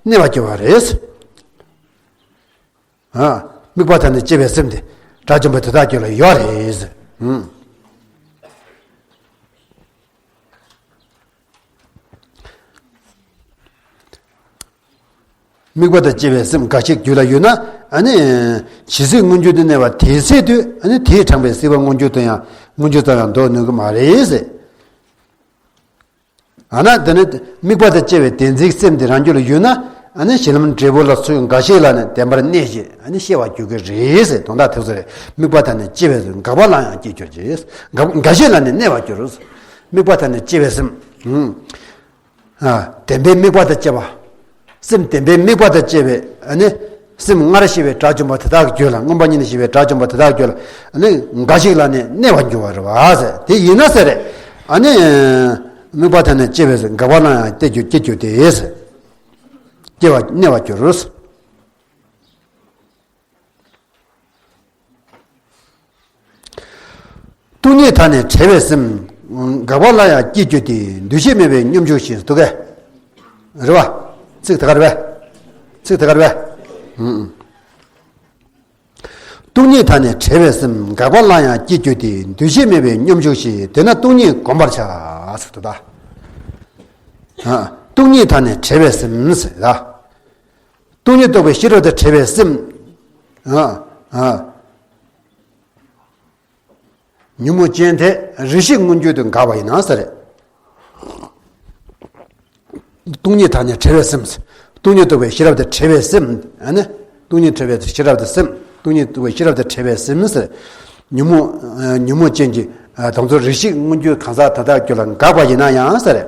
གནས་པར་འགྱུར་བ་རེད། ཨ། དམིགས་པ་དང་ནི་བཅས་པའི་སེམས་དེ་དགྲ་བཅོམ་པ་དེ་དག་རྒྱུད་ལ་ཡོད་རེད། ཨུམ། དམིགས་པ་དང་བཅས་པའི་སེམས་འགའ་ཞིག་རྒྱུད་ལ་ཡོད་ན། ཨ་ནི། ཇི་སྲིད་མངོན་གྱུར་དུ་གནས་པ་དེ་སྲིད་དུ། ཨ་ནི་དེས་དྲངས་པའི་སྲིད་པ་མངོན་གྱུར་དུ་ཡང་། མངོན་གྱུར་དུ་ཡང་འདོར་ནུས་ཀྱི་མ་རེད་ཟེར། ཨ་ནི་དེ་ནི་དམིགས་པ་དང་བཅས་པའི་བདེན་འཛིན་སེམས་དེ་རང་རྒྱུད་ལ་ཡོད་ན། ཨ་ནི་གཞི་ལམ་འབྲས་བུ་ལ་སོགས་འགའ་ཞིག་ལ་ནི་བདེན་པར་གནས་ཤིང་། ཨ་ནི་ཤེས་པར་འགྱུར་གྱི་རེད་ཟེར། དོན་དག་དེ་ཚོ་རེད། དམིགས་པ་དང་ནི་བཅས་པའི་སེམས། འགག་པ་ལ་ཡང་སྐྱེ་གྱུར་ཅིག། འགའ་འགའ་ཞིག་ལ་ནི་གནས་པར་འགྱུར། དམིགས་པ་དང་ནི་བཅས་པའི་སེམས། ཨུམ། ཨ། བདེན་པའི་དམིགས་པ་དང་བཅས་པ། སེམས་བདེན་པའི་དམིགས་པ་དང་བཅས་པའི། ཨ་ནི། སེམས་སྔར་བཤད་པའི་དགྲ་བཅོམ་པ་དེ་དག་གི་རྒྱུད་ལ། མངོན་པ་ཉིད་ནས་ཤེས་པའི་དགྲ་བཅོམ་པ་དེ་དག་གི་རྒྱུད་ལ། ཨ་ནི། འགའ་ཞིག་ལ་ནི་གནས་པར་འགྱུར་བ་རེད་བ་ཟེར། དེ་ཡིན་ན་ཟེར་རེད། ཨ་ནི། དམིགས་པ་དང་ནི་བཅས་པའི་སེམས། འགག་པ་ལ་ཡང་སྐྱེ་གྱུར་སྐྱེ་གྱུར་ཏེ་ཟེར། སྐྱེ་བ་གནས་པར་འགྱུར། སྟོང་ཉིད་དང་ནི་བྲལ་བའི་སེམས། འགག་པ་ལ་ཡང་སྐྱེ་གྱུར་ཏེ། འདུ་ཤེས་མེད་པའི་སྙོམས་འཇུག་བཞིན། འདུག་གས། རེད་བ། ཚིག་དེ་ག་རེད་བས། ཚིག་དེ་ག་རེད་བས། ཨུམ། སྟོང་ཉིད་དང་ནི་བྲལ་བའི་སེམས། འགག་པ་ལ་ཡང་སྐྱེ་གྱུར་ཏེ། འདུ་ཤེས་མེད་པའི་སྙོམས་འཇུག་བཞིན། དེས་ན་སྟོང་ཉིད་བསྒོམ་པར་བྱ། ཟེར་དུས་ད། ཨ། སྟོང་ཉིད་དང་ནི་བྲལ་བའི་སེམས་ཟེར་ད། སྟོང་ཉིད་རྟོགས་པའི་ཤེས་རབ་དང་བྲལ་བའི་སེམས། ཨ། ཨ། ཉོན་མོངས་ཅན་དེ་རེ་ཞིག་མངོན་གྱུར་དུ་འགགས་པ་ཡིན་ན་ཟེར། སྟོང་ཉིད་དང་ནི་བྲལ་བའི་སེམས། སྟོང་ཉིད་རྟོགས་པའི་ཤེས་རབ་དང་བྲལ་བའི་སེམས། ཨ་ནི། སྟོང་ཉིད་བྲལ་བའི་ཤེས་རབ་དང་སེམས། སྟོང་ཉིད་རྟོགས་པའི་ཤེས་རབ་དང་བྲལ་བའི་སེམས་ཟེར། ཉོན་མོངས། ཉོན་མོངས་ཅན་གྱི་དེ་ཚོ་རེ་ཞིག་མངོན་གྱུར་གང་ཟག་དེ་དག་རྒྱུད་ལ་འགགས་པ་ཡིན་ན་ཡང་ཟེར།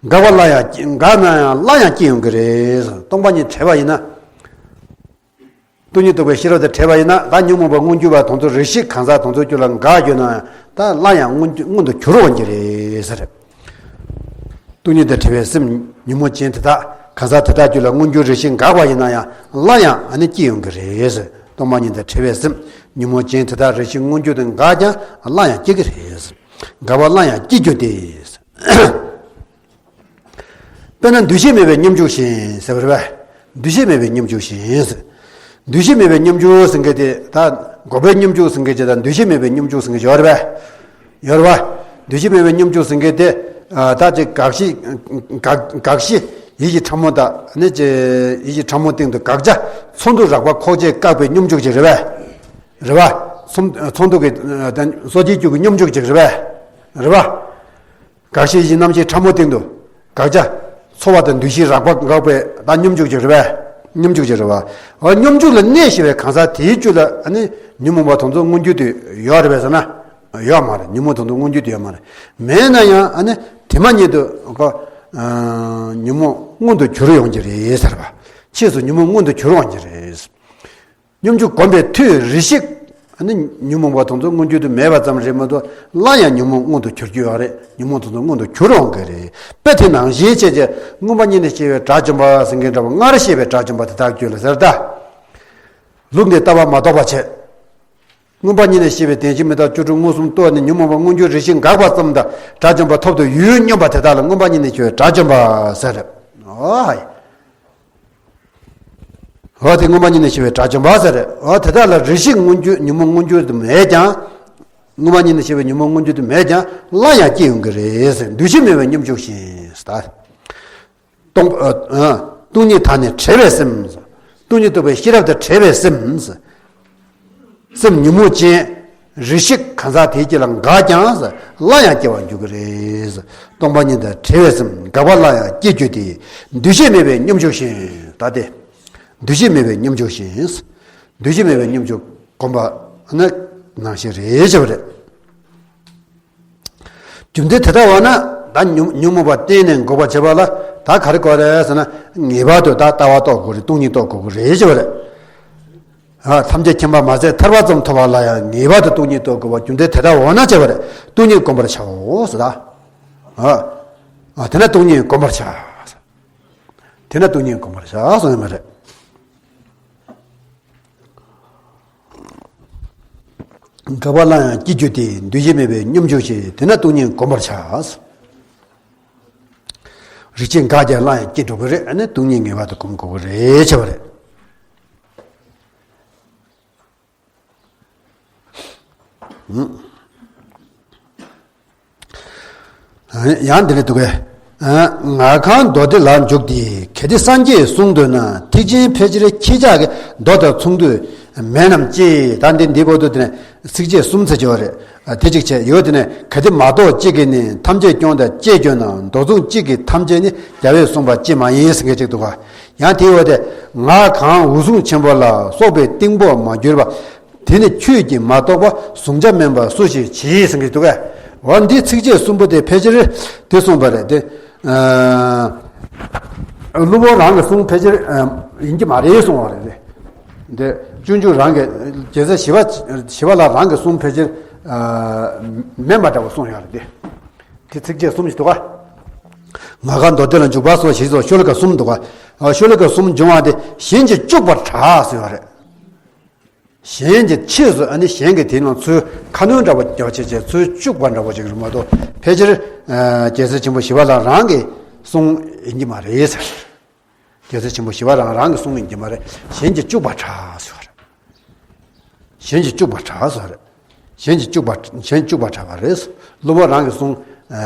འགག་པ་ལ་ཡང་། འགག་ན་ཡང་སླར་ཡང་སྐྱེ་ཡོང་གི་རེད། སྟོང་པ་ཉིད་བྲལ་བ་ཡིན་ན། སྟོང་ཉིད་རྟོགས་པའི་ཤེས་རབ་དེ་བྲལ་བ་ཡིན་ན། ད་ཉོན་མོངས་པ་མངོན་གྱུར་བ་དེ་ཚོ་རེ་ཞིག་གང་ཟག་དེ་ཚོ་རྒྱུད་ལ་འགགས་ཡོད་ན་ཡང་། ད་སླར་ཡང་མངོན་གྱུར་མངོན་དུ་གྱུར་འོང་གི་རེད་ཟེར། སྟོང་ཉིད་དང་བྲལ་བའི་སེམས་ཉོན་མོངས་ཅན་དེ་དག་གང་ཟག་དེ་དག་རྒྱུད་ལ་མངོན་གྱུར་རེ་ཞིག་འགགས་པ་ཡིན་ན་ཡང་། སླར་ཡང་ཨ་ནི་སྐྱེ་ཡོང་གི་རེད་ཟེར། སྟོང་པ་ཉིད་དང་བྲལ་བའི་སེམས་ཉོན་མོངས་ཅན་དེ་དག་རེ་ཞིག་མངོན་གྱུར་དུ་འགགས་ཀྱང་། སླར་ཡང་སྐྱེ་གི་རེད་ཟེར། འགག་པ་སླར་ཡང་སྐྱེ་གྱུར་ཏེ་ཟེར། དཔེར་ན་འདུ་ཤེས་མེད་པའི་སྙོམས་འཇུག་བཞིན་ཟེར་བ་རེད་པས། འདུ་ཤེས་མེད་པའི་སྙོམས་འཇུག་བཞིན་ཟེར། འདུ་ཤེས་མེད་པའི་སྙོམས་འཇུག་ཟེར་མཁན་དེ། ད་འགག་པའི་སྙོམས་འཇུག་ཟེར་མཁན་དེ་དང་། འདུ་ཤེས་མེད་པའི་སྙོམས་འཇུག་ཟེར་མཁན་ཡོད་རེད་པས། ཡོད་རེད་པ། འདུ་ཤེས་མེད་པའི་སྙོམས་འཇུག་ཟེར་མཁན་དེ། ཨ། ད་ཅིག་དགག་གཞི། དགག་དགག་གཞི་ཡིད་ཀྱི་ཕྲ་མོ་དང་། ནི་ཅིག་ཡིད་ཀྱི་ཕྲ་མོའི་སྟེང་དུ་དགག་བྱ་ཚོགས་འདུ་རགས་པ་ཁོག་ཅེས་བཀག་པའི་སྙོམས་འཇུག་ཅིག་རེད་པས། རེད་པ། ཚོགས་ཚོགས་འདུ་གི་སོ་སྐྱེའི་རྒྱུད་ཀྱི་སྙོམས་འཇུག་ཅིག་རེད་པས། རེད་པ། དགག་གཞིའི་གཞི་རྣམ་ཤེས་ཕྲ་མོའི་སྟེང་དུ་དགག་བྱ་ཚོར་བ་དང་འདུ་ཤེས་རགས་པ་འགགས་པའི་ད་སྙོམས་འཇུག་ཅིག་རེད་པས། སྙོམས་འཇུག་ཅིག་རེད་པ། འོ། སྙོམས་འཇུག་ལ་གནས་ཤེས་པའི་གང་ཟག་དེའི་རྒྱུད་ལ་ཨ་ནི་ཉོན་མོངས་པ་དེ་ཚོ་མངོན་གྱུར་དུ་ཡོད་རེད་པས་ཟེར་ན། ཡོད་མ་རེད། ཉོན་མོངས་དེ་ཚོ་མངོན་གྱུར་དུ་ཡོད་མ་རེད། མེད་ན་ཡང་ཨ་ནི་དེ་མ་ཉིད་དུ་ཁོ། ཨ། ཉོན་མོངས་མངོན་དུ་གྱུར་ཡོང་གི་རེད་ཟེར་བ། ཕྱིས་སུ་ཉོན་མོངས་མངོན་དུ་གྱུར་ཡོང་གི་རེད། སྙོམས་འཇུག་བསྒོམས་པའི་མཐུས་རེ་ཞིག་ཨ་ནི་ཉོན་མོངས་པ་དེ་ཚོ་མངོན་གྱུར་དུ་མེད་པ་ཙམ་རེད་མ་གཏོགས། སླར་ཡང་ཉོན་མོངས་མངོན་དུ་གྱུར་རྒྱུ་ཡོད་རེད། ཉོན་མོངས་དེ་ཚོ་མངོན་དུ་གྱུར་འོང་གི་རེད། དཔེ་དེ་ནང་བཞིན་བྱས་ཀྱི་མངོན་པ་ཉིད་ནས་སྐྱེ་བའི་དགྲ་བཅོམ་པ་ཟེར་མཁན་འདྲ་བོ། སྔར་བཤད་པའི་དགྲ་བཅོམ་པ་དེ་དག་ཁྱོད་ལ་ཟེར་ད། ལུགས་འདི་ལྟ་བ་མ་རྟོགས་པ་བྱས། མངོན་པ་ཉིད་ནས་ཤེས་པའི་བདེན་བཞི་མི་རྟག་བཅུ་དྲུག་མངོན་སུམ་རྟོགས་ནས་ཉོན་མོངས་པ་མངོན་གྱུར་རེ་ཞིག་འགག་པ་ཙམ་དང་། དགྲ་བཅོམ་པ་ཐོབ་ཏུ་ཡོད་སྙམ་པ་དེ་དག་ལ་མངོན་པ་ཉིད་ནས་ཤེས་པའི་དགྲ་བཅོམ་པ་ཟེར། ཨོ་ཧའི། འོ་དེ་མངོན་པ་ཉིད་ནས་ཤེས་པའི་དགྲ་བཅོམ་པ་ཟེར། འོ་དེ་དག་ལ་རེ་ཞིག་མངོན་གྱུར་ཉོན་མོངས་མངོན་གྱུར་དུ་མེད་ཀྱང་། མངོན་པ་ཉིད་ནས་ཤེས་པའི་ཉོན་མོངས་མངོན་གྱུར་དུ་མེད་ཀྱང་སླར་ཡང་སྐྱེ་ཡོང་གི་རེད་ཟེར། འདུ་ཤེས་མེད་པའི་སྙོམས་འཇུག་བཞིན་ཟེར། སྟོང་ཨ་ཨ་སྟོང་ཉིད་དག་ནི་བྲལ་བའི་སེམས། སྟོང་ཉིད་རྟོགས་པའི་ཤེས་རབ་དང་བྲལ་བའི་སེམས། སེམས་ཉོན་མོངས་ཅན། རེ་ཞིག་གང་ཟག་དེའི་རྒྱུད་ལ་འགགས་ཀྱང་སླར་ཡང་སྐྱེ་བར་འགྱུར་གྱི་རེད། སྟོང་པ་ཉིད་དང་བྲལ་བའི་སེམས། འགག་པ་སླར་ཡང་སྐྱེ་རྒྱུ་དེ། འདུ་ཤེས་མེད་པའི་སྙོམས་འཇུག་བཞིན། ད་དེ། འདུ་ཤེས་མེད་པའི་སྙོམས་འཇུག་བཞིན། འདུ་ཤེས་མེད་པའི་སྙོམས་འཇུག་སྒོམ་པ་ནི་ནང་བཞིན་རེད་བྱས་པ་རེད། རྒྱུ་མཚན་དེ་ལྟ་བ་ན། ད་ཉོན་ཉོན་མོངས་པ་གཏན་ནས་འགོག་པར་བྱེད་པ་ལ་ད་ག་རེ་དགོས་རེད་ཟེར་ན། ངེས་པར་དུ་ད་ལྟ་བ་རྟོགས་དགོས་རེད། སྟོང་ཉིད་རྟོགས་དགོས་ཀྱི་རེད་ཟེར་བ་རེད། ཨ་ཐམས་ཅད་མཁྱེན་པ་མ་ཟད་ཐར་པ་ཙམ་ཐོབ་པ་ལ་ཡང་ངེས་པར་དུ་སྟོང་ཉིད་རྟོགས་དགོས་པ་རྒྱུ་མཚན་དེ་ལྟ་བ་ན་བྱེད་པ་རེད། སྟོང་ཉིད་བསྒོམ་པར་བྱའོ་ཟེར་ད། ཨ་ཨ་དེ་ན་སྟོང་ཉིད་བསྒོམ་པར་བྱ། དེ་ན་སྟོང་ཉིད་བསྒོམ་པར་བྱ་གསུངས་ཡོད་མ་རེད། འགག་པ་སླར་ཡང་སྐྱེ་རྒྱུ་དེ། འདུ་ཤེས་མེད་པའི་སྙོམས་འཇུག་བཞིན། དེ་ན་སྟོང་ཉིད་བསྒོམ་པར་བྱ། རེ་ཞིག་འགགས་ཀྱང་སླར་ཡང་སྐྱེ་འགྲོ་གི་རེད། ཨ་ནི་སྟོང་ཉིད་ངེས་པར་དུ་བསྒོམ་དགོས་ཀྱི་རེད་བྱས་པ་རེད། ཡང་འདི་ལས་འདུག་གས། ངག་གི་མདོ་སྡེ་ལ་འཇུག་སྟེ། གལ་ཏེ་སངས་རྒྱས་གསུང་འདོད་ན། ཐེག་ཆེན་ཕལ་ཆེར་ཁྱེད་ཅག་གི་མདོ་དང་མཚུངས་དུས་མེད་རྣམས་ཅི། ད་འདི་འདི་བར་དུ་དེ་ནས་ཚིགས་བཅད་གསུམ་ཚེ་སྦྱོར་རེད། དེ་གཅིག་བྱས་ཡོད། དེ་ནས་གལ་ཏེ་མ་རྟོགས་གཅིག་གིས་ནི། ཐམས་ཅད་སྐྱོང་དང་ཅེས་བརྗོད་ན། མདོ་མཚུངས་གཅིག་གིས་ཐམས་ཅད་ནི། རྒྱལ་བས་གསུངས་པ་ཅི་མ་ཡིན་ཟེར་མཁན་གཅིག་འདུག་ག་ཡང་དེའི་འོག་དེ། ངག་གི་འོད་སྲུང་ཆེན་པོ་ལ། སོགས་པའི་གཏིང་དཔོག་མ་གྱུར་པ། དེ་ནི་ཁྱོད་ཀྱིས་མ་རྟོགས་པ། གཟུང་བྱ་དམན་པ་སུ་ཞིག་བྱེད་ཟེར་གྱི་འདུག་གས། འོ་འདི་ཚིགས་བཅད་གསུམ་པོ་དེ་ཕལ་ཆེར་དེ་གསུངས་པ་རེད་དེ། ཨ་སློབ་དཔོན་རང་གི་གསུང་ཕལ་ཆེར་ཨ་ཡིན་གྱི་མ་རེད་གསུངས་པ་རེད་དེ། འདི་སྤྱོད་འཇུག་རང་གི་རྒྱལ་སྲས་ཞི་བ་ཞི་བ་ལྷ་རང་གི་གསུང་ཕལ་ཆེར་ཨ་མེད་པ་འདྲ་བོ་གསུངས་ཡོད་རེད་དེ། དེ་ཚིགས་བཅད་གསུམ་ཞིག་འདུག་ག་ངག་གི་མདོ་སྡེ་ལ་འཇུག་པ་སོགས་ཞེས་སོགས་ཤོ་ལོ་ཀ་གསུམ་འདུག་ག་ཤོ་ལོ་ཀ་གསུམ་འབྱུང་བ་དེ་གཞན་གྱིས་སྐྱུག་པར་གྲགས་ཟེར་བ་རེད། གཞན་གྱི་ཆེད་དུ་ཨ་ནི་གཞན་གྱི་དེ་ནང་ཚུར་ཁ་སྣོན་འདྲ་པོ་རྒྱག་བྱེད་བྱེད་ཚུར་བཅུག་པ་འདྲ་པོ་ཅིག་རེད་མ་གཏོགས། ཕལ་ཆེར་རྒྱལ་སྲས་ཆེན་པོ་ཞི་བ་ལྷ་རང་གི་གསུང་ཡིན་གྱི་མ་རེད་ཟེར། རྒྱལ་སྲས་ཆེན་པོ་ཞི་བ་ལྷ་རང་གི་གསུང་ཡིན་གྱི་མ་རེད། གཞན་གྱིས་བཅུག་པར་གྲགས་ཟེར་བ་རེད། གཞན་གྱིས་བཅུག་པར་གྲགས་ཟེར་བ་རེད། གཞན་གྱིས་བཅུག་པ་གཞན་བཅུག་པར་གྲགས་པ་རེད། སློབ་དཔོན་རང་གི་གསུང་ཨ་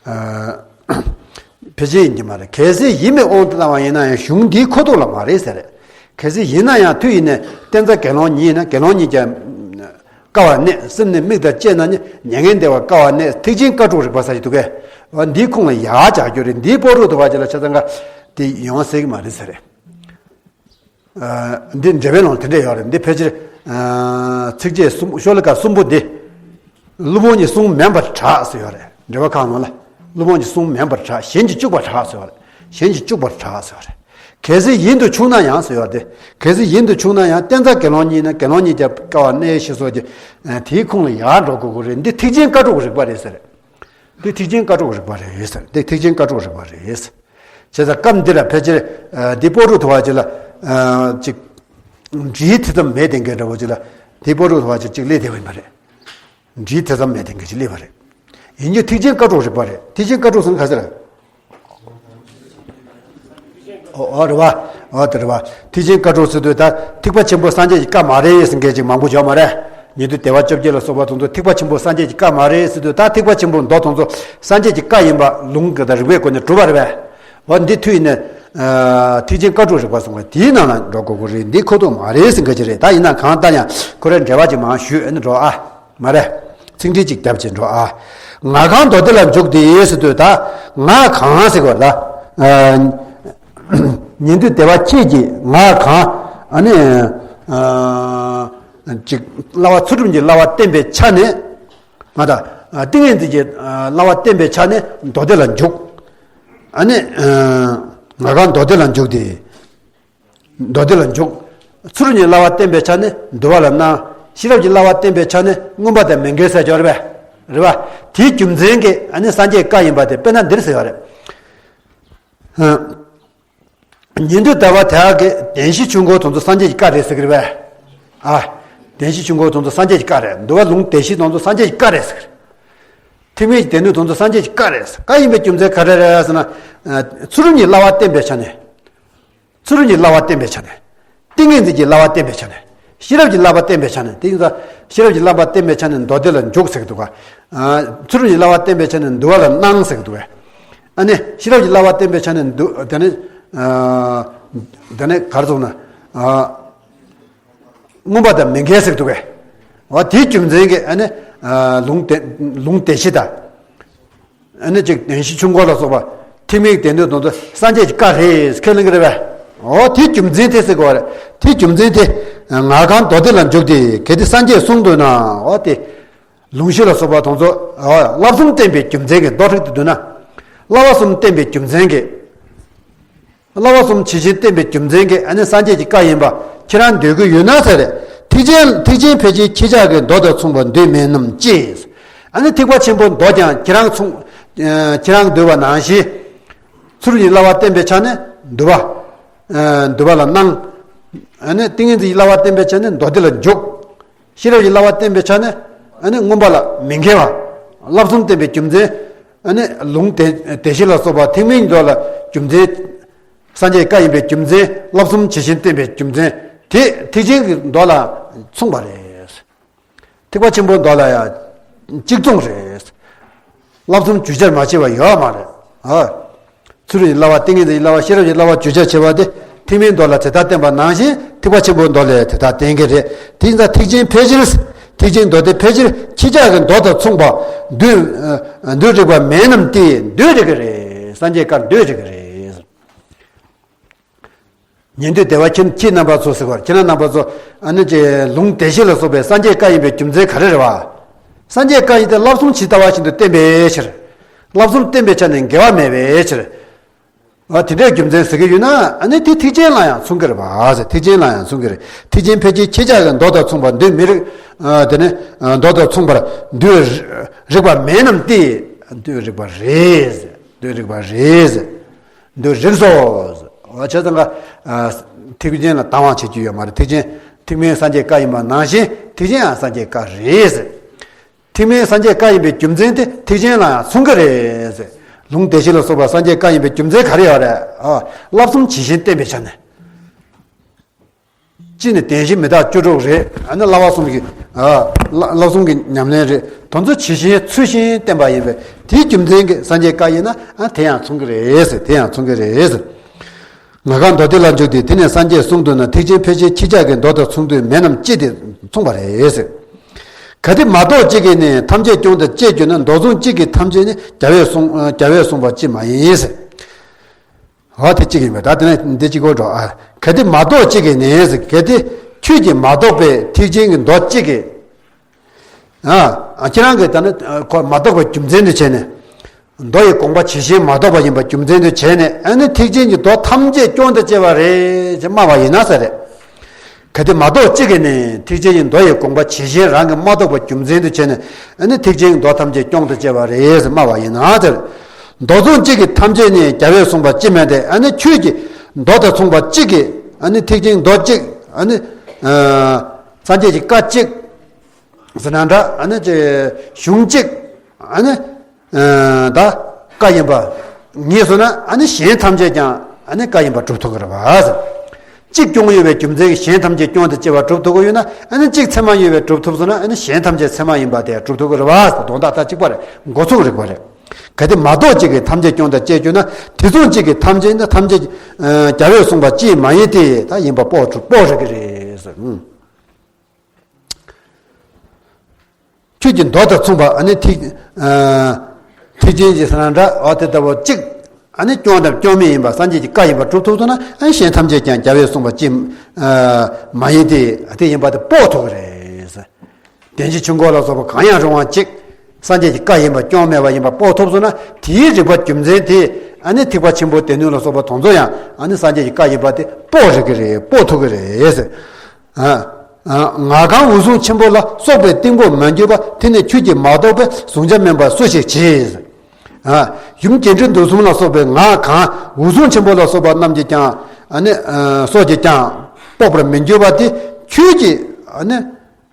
ཨ་ཕལ་ཆེར་ཡིན་གྱི་མ་རེད། གལ་སྲིད་ཡིན་པའི་དབང་དུ་བཏང་བ་ཡིན་ན་ཡང་གཞུང་འདིའི་ཁོ་ཐོག་ལ་མ་རེད་ཟེར། གལ་སྲིད་ཡིན་ན་ཡང་མཐུ་ཡིས་ནི། བསྟན་རྩ་དགེ་སློང་ཉིད་ཡིན་ན་དགེ་སློང་ཉིད་ཀྱང་དཀའ་བར་གནས། སེམས་ནི་དམིགས་དང་བཅས་ན་ནི་མྱ་ངན་འདས་པ་དཀའ་བར་གནས། ཐེག་ཆེན་བཀའ་དྲུག་རིག་པ་ཟེར་གྱི་འདུག་གས། འོ་འདིའི་ཁུངས་ལ་ཡར་བྱ་རྒྱུ་རེད། འདིའི་སྤོ་རུ་དུ་བ་ཅི་ལ་ཆ་ཚང་ག་དེ་ཡོང་སྲིད་ཀྱི་མ་རེད་ཟེར། ཨ་འདི་འགྲེལ་པའི་ནང་དེ་འདྲ་ཡོད་རེད། འདི་ཕལ་ཆེར་ཨ་ཚིགས་བཅད་གསུམ་ཤོ་ལོ་ཀ་གསུམ་པོ་འདི། སློབ་དཔོན་གྱི་གསུང་མིན་པར་གྲགས་ཟེར་ཡོད་རེད། འགྲེལ་པ་ཁག་ནང་ལ། སློབ་དཔོན་གྱི་གསུང་མིན་པར་གྲགས། གཞན་གྱིས་བཅུག་པར་གྲགས་ཟེར་བ་རེད། གཞན་གྱིས་བཅུག་པར་གྲགས་ཟེར་བ་རེད། གལ་སྲིད་ཡིན་དུ་ཆུག་ན་ཡང་ཟེར་ཡོད་དེ། གལ་སྲིད་ཡིན་དུ་ཆུག་ན་ཡང་བསྟན་རྩ་དགེ་སློང་ཉིད་ཡིན་ན་དགེ་སློང་ཉིད་ཀྱང་དཀའ་བར་གནས་ཞེས་སོགས་ཀྱི་དེའི་ཁུངས་ལ་ཡར་འགྲོ་དགོས་ཀྱི་རེད། འདི་ཐེག་ཆེན་བཀའ་དྲུག་རིག་པ་རེད་ཟེར། འདི་ཐེག་ཆེན་བཀའ་དྲུག་རིག་པ་རེད་ཟེར། འདི་ཐེག་ཆེན་བཀའ་དྲུག་རིག་པ་རེད་ཟེར། བྱས་ཙང་སྐབས་འདི་ལ་ཕལ་ཆེར་ཨ་འདི་སྤོ་རུ་དུ་བ་ཅིག་ལ་ཨ་ཅིག་འབྲིའི་ཐེ་ཚོམ་མེད་དེ་འགའ་འདྲ་བོ་ཅིག་ལ། འདི་སྤོ་རུ་དུ་བ་ཅིག་ཅིག་སླེབས་བསྡད་པ་ཡིན་པ་རེད། འབྲིའི་ཐེ་ཚོམ་མེད་དེ་འགའ་ཅིག་སླེབས་པ་རེད། ཡིན་རྒྱུ་ཐེག་ཆེན་བཀའ་དྲུག་རིག་པ་རེད། ཐེག་ཆེན་བཀའ་དྲུག་ཟེར་ན་ག་ཟེར། ཨོ་ཨོ་རེད་བ། ཨོ་དེ་རེད་བ། ཐེག་ཆེན་བཀའ་དྲུག་ཟེར་དུས་ད་ཐེག་པ་ཆེན་པོ་སངས་རྒྱས་ཀྱི་བཀའ་མ་རེད་ཟེར་མཁན་ཅིག་མང་པོ་ཡོད་མ་རེད། ཉན་ཐོས་སྡེ་པ་བཅོ་བརྒྱད་ལ་སོགས་པ་དེ་ཚོ་ཐེག་པ་ཆེན་པོ་སངས་རྒྱས་ཀྱི་བཀའ་མ་རེད་ཟེར་དུས། ད་ཐེག་པ་ཆེན་པོའི་མདོ་དེ་ཚོ་སངས་རྒྱས་ཀྱི་བཀའ་ཡིན་པ་ལུང་གི་དང་རིགས་པའི་སྒོ་ནས་གྲུབ་པ་རེད་བས། འོ་འདི་མཐུ་ཡིས་ནི། ཨ་ཐེག་ཆེན་བཀའ་དྲུག་རིག་པ་གསུངས་པ་དེའི་ནང་ལ་འགྲོ་དགོས་ཀྱི་རེད། འདི་ཁོ་ཐོག་མ་རེད་ཟེར་མཁན་ཅིག་རེད། ད་ཡིན་ན་གང་ལྟར་ཡང་ཁོ་རའི་འགྲེལ་པ་ཅིག་མར་ཞུས། ཨ་ནི་འགྲོ་ཨ། མ་རེད། ཚིག་འགྲེལ་གཅིག་བརྒྱབ་བྱས་འགྲོ་ཨ། ངག་གི་མདོ་སྡེ་ལ་འཇུག་སྟེ་ཟེར་དུས་ད། ངག་གང་ཟེར་བ་ད། ཨ་ཉན་ཐོས་སྡེ་པ་ཁྱེད་ཀྱིས་ངག་གང་། ཨ་ནི་ཨ་ཅིག་བསླབ་པ་ཚུལ་ཁྲིམས་ཀྱི་བསླབ་པ་བསྟན་པའི་ཆ་ནས། ང་ད་ཨ་ཏིང་ངེ་འཛིན་གྱི་ཨ་བསླབ་པ་བསྟན་པའི་ཆ་ནས་མདོ་སྡེ་ལ་འཇུག་ཨ་ནི་ཨ་ངག་གི་མདོ་སྡེ་ལ་འཇུག་སྟེ། མདོ་སྡེ་ལ་འཇུག་ཚུལ་ཁྲིམས་ཀྱི་བསླབ་པ་བསྟན་པའི་ཆ་ནས་འདུལ་བ་ལ་སྣང་ ཤེས་རབ་ཀྱི་བསླབ་པ་བསྟན་པའི་ཆ་ནས་མངོན་པ་དང་མི་འགལ་ཟེར་ཡོད་རེད་པས། རེད་པ། དེའི་རྒྱུ་མཚན་གྱིས་ཨ་ནི་སངས་རྒྱས་བཀའ་ཡིན་པ་དེ་དཔེར་ན་འདིར་ཟེར་ཡོད་རེད། ཉན་ཐོས་སྡེ་པ་དེ་དག་གིས་བདེན་བཞི་ཆོས་འཁོར་དེ་ཚོ་སངས་རྒྱས་ཀྱི་བཀའ་རེད་ཟེར་གྱི་རེད་པས། ཨ། བདེན་བཞི་ཆོས་འཁོར་དེ་ཚོ་སངས་རྒྱས་ཀྱི་བཀའ་རེད། འདུལ་བ་ལུང་སྡེ་བཞི་དེ་ཚོ་སངས་རྒྱས་ཀྱི་བཀའ་རེད་ཟེར། ཐེག་དམན་གྱི་སྡེ་སྣོད་དེ་ཚོ་སངས་རྒྱས་ཀྱི་བཀའ་རེད་ཟེར། བཀའ་ཡིན་པའི་རྒྱུ་མཚན་ག་རེ་རེད་ཟེར་ན། ཚུལ་ཁྲིམས་ཀྱི་བསླབ་པ་བསྟན་པའི་ཆ་ནས། ཚུལ་ཁྲིམས་ཀྱི་བསླབ་པ་བསྟན་པའི་ཆ་ནས། ཏིང་ངེ་འཛིན་གྱི་བསླབ་པ་བསྟན་པའི་ཆ་ནས། ཤེས་རབ་ཀྱི་བསླབ་པ་བསྟན་པའི་ཆ་ནས། དེ་ཡིན་ཙང་ཤེས་རབ་ཀྱི་བསླབ་པ་བསྟན་པའི་ཆ་ནས་མདོ་སྡེ་ལ་འཇུག་ཟེར་གྱི་འདུག་ག། ཚུལ་ཁྲིམས་ཀྱི་བསླབ་པ་བསྟན་པའི་ཆ་ནས་འདུལ་བ་ལ་སྣང་ཟེར་གྱི་འདུག་ག། ཨ་ནི་ཤེས་རབ་ཀྱི་བསླབ་པ་བསྟན་པའི་ཆ་ནས་འདུལ་དེ་ནི། དེ་ནི་ག་རེ་ཟེར་ན། མངོན་པ་དང་མི་འགལ་ཟེར་གྱི་འདུག་ག། འོ་དེའི་རྒྱུ་མཚན་གྱིས་ཨ་ནི། ལུང་སྡེ་ལུང་སྡེ་བཞི་དང་། ཨ་ནི་ཅིག་བདེན་བཞི་ཆོས་འཁོར་ལ་སོགས་པ་ཐེག་དམན་གྱི་སྡེ་སྣོད་དེ་ཚོ་སངས་རྒྱས་ཀྱི་བཀའ་རེད་ཁས་ལེན་གྱི་རེད་པས། འོ་དེའི་རྒྱུ་མཚན་དེ་ཟེར་དགོས་པ་རེད། དེའི་རྒྱུ་མཚན་དེ། ང་གང་མདོ་སྡེ་ལ་འཇུག་སྟེ། གལ་ཏེ་སངས་རྒྱས་གསུང་འདོད་ན། འོ་དེ། ལུང་བཞི་ལ་སོགས་པ་དེ་ཚོ། འོ་བསླབ་གསུམ་བསྟན་པའི་རྒྱུ་མཚན་གྱིས་མདོར་བསྡུས་ཏེ་བསྡུ་ན། བསླབ་པ་གསུམ་བསྟན་པའི་རྒྱུ་མཚན་གྱིས། བསླབ་པ་གསུམ་ཇི་བཞིན་བསྟན་པའི་རྒྱུ་མཚན་གྱིས་ཨ་ནི་སངས་རྒྱས་ཀྱི་བཀའ་ཡིན་པ་ཁྱེད་རང་འདོད་ཀྱི་ཡོད་ན་ཟེར། ཐེག་ཆེན་ཐེག་ཆེན་ཕལ་ཆེར་ཁྱེད་ཅག་གི་མདོ་དང་མཚུངས་པར་འདོད་མིན་ནམ་ཅི། ཨ་ནི་ཐེག་པ་ཆེན་པོའི་མདོ་ཀྱང་ཁྱེད་རང་མཚུངས། ཁྱེད་རང་འདོད་པ་ནང་བཞིན། ཚུལ་ཁྲིམས་ཀྱི་བསླབ་པ་བསྟན་པའི་ཆ་ནས་འདུལ་བ། འདུལ་བ་ལ་སྣང་། ཨ་ནི་ཏིང་ངེ་འཛིན་གྱི་བསླབ་པ་བསྟན་པའི་ཆ་ནས་མདོ་སྡེ་ལ་འཇུག། ཤེས་རབ་ཀྱི་བསླབ་པ་བསྟན་པའི་ཆ་ནས་ཨ་ནི་མངོན་པ་ལ་མི་འགལ་བ། བསླབ་གསུམ་བསྟན་པའི་རྒྱུ་མཚན། ཨ་ནི་ལུང་སྡེ་སྡེ་བཞི་ལ་སོགས་པ་ཐེག་དམན་གྱི་མདོ་ལ་རྒྱུ་མཚན། སངས་རྒྱས་བཀའ་ཡིན་པའི་རྒྱུ་མཚན། བསླབ་གསུམ་ཇི་བཞིན་བསྟན་པའི་རྒྱུ་མཚན། དེ་ཐེག་ཆེན་གྱི་མདོ་ལ་མཚུངས་པ་རེད། ཐེག་པ་ཆེན་པོའི་མདོ་ལ་ཡང་གཅིག་མཚུངས་རེད། བསླབ་གསུམ་བརྗོད་བྱར་མ་བྱས་པ་ཡོད་མ་རེད། ཨ། ཚུལ་ཁྲིམས་ཀྱི་བསླབ་པ་ཏིང་ངེ་འཛིན་གྱི་བསླབ་པ་ཤེས་རབ་ཀྱི་བསླབ་པ་བརྗོད་བྱར་བྱས་པ་དེ་ཐེག་དམན་མདོ་ལ་དེ་ལྟར་བསྟན་པ་ནང་བཞིན་ཐེག་པ་ཆེན་པོའི་མདོ་ལ་དེ་ལྟར་བསྟན་གྱི་རེད། དེ་ཡིན་ཙང་ཐེག་ཆེན་ཕལ་ཆེར། ཐེག་ཆེན་མདོ་སྡེ་ཕལ་ཆེར་ཁྱེད་ཅག་གི་མདོ་དང་མཚུངས་པ་འདོད། འདོད་རིགས་པ་མེད་ནམ་སྟེ། འདོད་རིགས་ཀྱི་རེད། སངས་རྒྱས་བཀའ་འདོད་རིགས་ཀྱི་རེད། ཉན་ཐོས་སྡེ་པ་ཁྱེད་ཁྱེད་རྣམ་པ་ཚོ་ཟེར་བར། ཁྱེད་རང་རྣམ་པ་ཚོ་ཨ་ནི་ཅེ་ལུང་སྡེ་བཞི་ལ་སོགས་པའི་སངས་རྒྱས་བཀའ་ཡིན་པའི་རྒྱུ་མཚན་ག་རེ་རེད་བ། སངས་རྒྱས་བཀའ་ཡིན་ཏེ་བསླབ་གསུམ་ཇི་ལྟ་བ་བཞིན་དུ་བསྟན་པའི་ཕྱིར། བསླབ་གསུམ་བསྟན་པའི་ཆ་ནས་འགལ་བ་མེད་པའི་ཕྱིར། ཨ་དེ་འདྲའི་རྒྱུ་མཚན་ཟེར་གྱི་ཡོད་ན། ཨ་ནི་དེ་ཐེག་ཆེན་ལ་ཡང་མཚུངས་ཀྱི་རེད་བ་ཟེར། ཐེག་ཆེན་ལ་ཡང་མཚུངས་ཀྱི་རེད། ཐེག་ཆེན་ཕལ་ཆེར་ཁྱེད་ཅག་གི་མདོ་དང་མཚུངས་པར་འདོད་མི་རིགས། ཨ་དེ་ནི་མདོ་དང་མཚུངས་པར་འདོད་རིགས་པ་མེད་ནམ་སྟེ། འདོད་རིགས་པ་རེད་ཟེར། འདོད་རིགས་པ་རེད་ཟེར། འདོད་རིགས་སོ། འོ་བྱས་ཙང་ཀ། ཐེག་ཆེན་ལ་དང་བ་བྱེད་རྒྱུ་ཡོད་མ་རེད། ཐེག་ཆེན། ཐེག་དམན་སངས་རྒྱས་བཀའ་ཡིན་པ་ནང་བཞིན་ཐེག་ཆེན་ཡང་སངས་རྒྱས་བཀའ་རེད་ཟེར། ཐེག་དམན་སངས་རྒྱས་བཀའ་ཡིན་པའི་རྒྱུ་མཚན་དེ་ཐེག་ཆེན་ལ་ཡང་མཚུངས་ཀྱི་རེད་ཟེར། ལུང་སྡེ་བཞི་ལ་སོགས་པ་སངས་རྒྱས་བཀའ་ཡིན་པའི་རྒྱུ་མཚན་ག་རེ་ཡོད་རེད། ཨ། བསླབ་གསུམ་ཇི་བཞིན་བསྟན་པའི་ཆ་ནས། གཅིག་ནི་བདེན་བཞི་མི་རྟག་བཅུ་དྲུག་རེད། ཨ་ནི་བསླབ་པ་གསུམ་གྱི། ཨ། བསླབ་བསླབ་གསུམ་གྱི་ཉམས་ལེན་རེད། དེ་ཚོ་ཇི་བཞིན་ཚུལ་བཞིན་བསྟན་པ་ཡིན་པས། དེའི་རྒྱུ་མཚན་གྱིས་སངས་རྒྱས་བཀའ་ཡིན་ན། ཨ། དེ་ཡང་མཚུངས་ཀྱི་རེད་ཟེར། དེ་ཡང་མཚུངས་ཀྱི་རེད་ཟེར། ང་གང་མདོ་སྡེ་ལ་འཇུག་སྟེ། དེ་ནས་སངས་རྒྱས་གསུང་འདོད་ན། ཐེག་ཆེན་ཕལ་ཆེར་ཁྱེད་ཅག་གི་མདོ་དང་མཚུངས་དོན་མེད་རྣམས་ཅི་སྟེ། མཚུངས་པ་རེད་ཟེར། གལ་ཏེ་མ་རྟོགས་གཅིག་གིས་ནི་ཐམས་ཅད་སྐྱོང་དང་བཅས་གྱུར་ན། མདོ་མཚུངས་གཅིག་གི་ཐམས་ཅད་ནི། རྒྱལ་བས་གསུངས་རྒྱལ་བས་གསུངས་པ་ཅི་མ་ཡིན་ཟེར། འོ་དེ་གཅིག་ཡིན་པས། ད་དེ་ནས་འདི་གཅིག་གོ་འགྲོ། ཨ། གལ་ཏེ་མ་རྟོགས་གཅིག་གིས་ནི་ཟེར། གལ་ཏེ་ཁྱོད་ཀྱིས་མ་རྟོགས་པའི་ཐེག་ཆེན་གྱི་མདོ་གཅིག་གིས། ཨ། ཁྱེད་རང་གིས་ད་ནི་ཁོ་མ་རྟོགས་པའི་རྒྱུ་མཚན་དུ་བྱས་ནས། མདོ་ཡི་དགོངས་པ་ཇི་བཞིན་མ་རྟོགས་པ་ཡིན་པ་རྒྱུ་མཚན་དུ་བྱས་ནས། ཨ་ནི་ཐེག་ཆེན་གྱི་མདོ་ཐམས་ཅད་སྐྱོང་དུ་བཅས་པ་རེད་ཅེས་སྨྲ་བ་ཡིན་ན་ཟེར་རེད། གལ་ཏེ་མ་རྟོགས་གཅིག་གིས་ནི་ཐེག་ཆེན་གྱི་མདོ་ཡི་དགོངས་པ་ཇི་བཞིན་རང་གིས་མ་རྟོགས་པ་རྒྱུ་མཚན་དུ་བྱས་ནས། ཨ་ནི་ཐེག་ཆེན་གྱི་མདོ་ཐམས་ཅད་སྐྱོང་དུ་བཅས་པ་རེད་ཟེར་སྨྲ་བ་ཡིན་ན་ཟེར། མདོ་མཚུངས་གཅིག་གི་ཐམས་ཅད་ནི། རྒྱལ་བས་གསུངས་པ་ཅི་མིན་ཏེ། ཨ་ནི་ཁྱོད་ཀྱིས་མདོ་དང་མཚུངས་པ་གཅིག་གིས། ཨ་ནི་ཐེག་ཆེན་མདོ་གཅིག་ཨ་ནི། ཨ། སངས་རྒྱས་ཀྱི་བཀའ་གཅིག་ཟེར་ན་འདྲ། ཨ་ནི་ཅེ་གཞུང་གཅིག་ཨ་ནི། ཨ། ད་བཀའ་ཡིན་པ་ངེས་སོང་ན། ཨ་ནི་གཞན་ཐམས་ཅད་ཀྱང་ཨ་ནི་བཀའ་ཡིན་པ་གྲུབ་ཐུབ་ཀྱི་རེད་བ། གཅིག་སྐྱོང་ཡོད་པའི་རྒྱུ་མཚན་གྱིས་གཞན་ཐམས་ཅད་སྐྱོང་དུ་བཅས་པ་གྲུབ་ཐུབ་ཀྱི་ཡོད་ན། ཨ་ནི་གཅིག་ཚད་མ་ཡོད་པས་གྲུབ་ཐུབ་སོང་ན། ཨ་ནི་གཞན་ཐམས་ཅད་ཚད་མ་ཡིན་པ་དེ་གྲུབ་ཐུབ་ཀྱི་རེད་བ། དོན་དག་ད་གཅིག་པ་རེད། འགོ་ཚུགས་རིག་པ་རེད། གལ་ཏེ་མ་རྟོགས་གཅིག་གིས་ཐམས་ཅད་སྐྱོང་དང་བཅས་གྱུར་ན། དེ་མཚུངས་གཅིག་གི་ཐམས་ཅད་ནི། ཐམས་ཅད། ཨ། རྒྱལ་བས་གསུངས་པ་ཅི་མ་ཡིན་ཏེ། ད་ཡིན་པ་དཔོག་ཐུབ་དཔོག་རིག་གི་རེད་ཟེར། ཨུམ། ཁྱོད་ཀྱིས་མདོ་དང་མཚུངས་པ། ཨ་ནི་ཐེག་ཨ། ཐེག་ཆེན་གྱི་ཟེར་ན་འདྲ། འོ་དེ་ལྟ་བུ་གཅིག་ཨ་ནི་སྐྱོང་དང་སྐྱོང་མེད་ཡིན་པ། སངས་རྒྱས་ཀྱི་བཀའ་ཡིན་པ་གྲུབ་ཐུབ་སོང་ན། ཨ་ནི་གཞན་ཐམས་ཅད་ཀྱང་རྒྱལ་བས་གསུངས་པ་ཅི། ཨ། མ་ཡིན་ཏེ། ཨ། དེ་ཡིན་པ་དེ་དཔོག་ཐུབ་ཀྱི་རེད། བདེན་བཞི་ཆོས་འཁོར་ལ་སོགས་པ་གང་ཡང་རུང་བ་གཅིག་སངས་རྒྱས་ཀྱི་བཀའ་ཡིན་པ་སྐྱོང་མེད་པ་ཡིན་པ་དཔོག་ཐུབ་སོང་ན། དེའི་རིགས་པ་རྒྱུ་མཚན་དེ། ཨ་ནི་ཐེག་པ་ཆེན་པོ་སྡེ་སྣོད་ལ་སོགས་པ་དེ་ཚོ་ཡང་། ཨ་ནི་སངས་རྒྱས་ཀྱི་བཀའ་ཡིན་པ་དེ་དཔོག་རིག་གི་རེད། དཔོག་ཐུབ་ཀྱི་རེད། ཨ། ཨ། ངག་གང་འོད་སྲུང་ཆེན་པོ་ལ་སོགས་པའི་གཏིང་དཔོག་མ་གྱུར་པ། དེ་ནི་ཁྱོད་ཀྱིས་མ་རྟོགས་པས་བཟུང་བྱ་མིན་པ་སུ་ཞིག་བྱེད། ཨ། ཡུམ་རྒྱས་འབྲིང་བསྡུས་གསུམ་ལ་སོགས་པའི་ངག་གང་འོད་སྲུང་ཆེན་པོ་ལ་སོགས་པ་རྣམས་ཀྱིས་ཀྱང་། ཨ་ནི། ཨ། སོགས་ཀྱིས་ཀྱང་དཔོག་པར་མི་འགྱུར་བ་དེ་ཁྱོད་ཀྱིས། ཨ་ནི།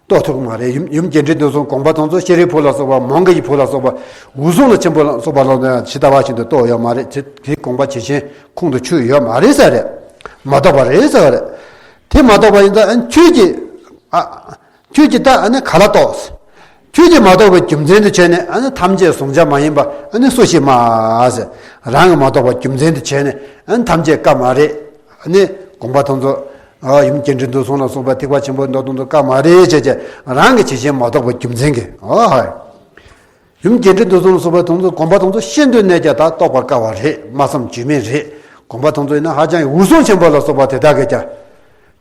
རྟོགས་ཐུབ་མ་རེད། ཡུམ་ཡུམ་རྒྱས་འབྲིང་བསྡུས་གསུམ་དགོངས་པ་དང་ཚོ་ཤཱ་རིའི་བུ་ལ་སོགས་པ་མོའུ་འགལ་གྱི་བུ་ལ་སོགས་པ་འོད་སྲུང་ལ་ཆེན་པོ་ལ་སོགས་པ་ལ་ཇི་ལྟ་བ་བཞིན་དུ་རྟོགས་ཡོད་མ་རེད། དེ་དེའི་དགོངས་པ་ཇི་བཞིན་ཁོང་དུ་ཆུད་ཡོད་མ་རེད་ཟེར་རེད། མ་རྟོགས་པ་རེད་ཟེར་བ་རེད། དེ་མ་རྟོགས་པ་ཡིན་ཙང་ཁྱོད་ཀྱིས། ཨ། ཁྱོད་ཀྱིས་ད་ཨ་ནི་ག་ལ་རྟོགས། ཁྱོད་ཀྱིས་མ་རྟོགས་པའི་རྒྱུ་མཚན་དུ་བྱས་ནས། ཨ་ནི་ཐམས་ཅད་གཟུང་བྱ་མ་ཡིན་པ། ཨ་ནི་སུ་ཞིག་སྨྲ་ཟེར། རང་གིས་མ་རྟོགས་པའི་རྒྱུ་མཚན་དུ་བྱས་ནས། ཨ་ནི་ཐམས་ཅད་བཀག་མ་རེད། ཨ་ནི་དགོངས་པ་དང་ཚོ། ཨ། ཡུམ་རྒྱས་འབྲིང་བསྡུས་གསུམ་ལ་སོགས་པ་ཐེག་པ་ཆེན་པོའི་མདོ་དང་ཚོ་བཀག་མ་རེད་ཅེས་བྱས། རང་གིས་ཇི་བཞིན་མ་རྟོགས་པའི་རྒྱུ་མཚན་གྱིས། ཨོ་ཧ། ཡུམ་རྒྱས་འབྲིང་བསྡུས་གསུམ་ལ་སོགས་པ་དང་ཚོ་དགོངས་པ་དང་ཚོ་ཤིན་ཏུ་གནད་ཀྱང་ད་རྟོགས་པར་དཀའ་བ་རེད། སྨྲ་བསམ་བརྗོད་མེད་རེད། དགོངས་པ་དང་ཚོ་ཡིན་ན་ཧ་ཅང་འོད་སྲུང་ཆེན་པོ་ལ་སོགས་པ་དེ་དག་གིས་ཀྱང་།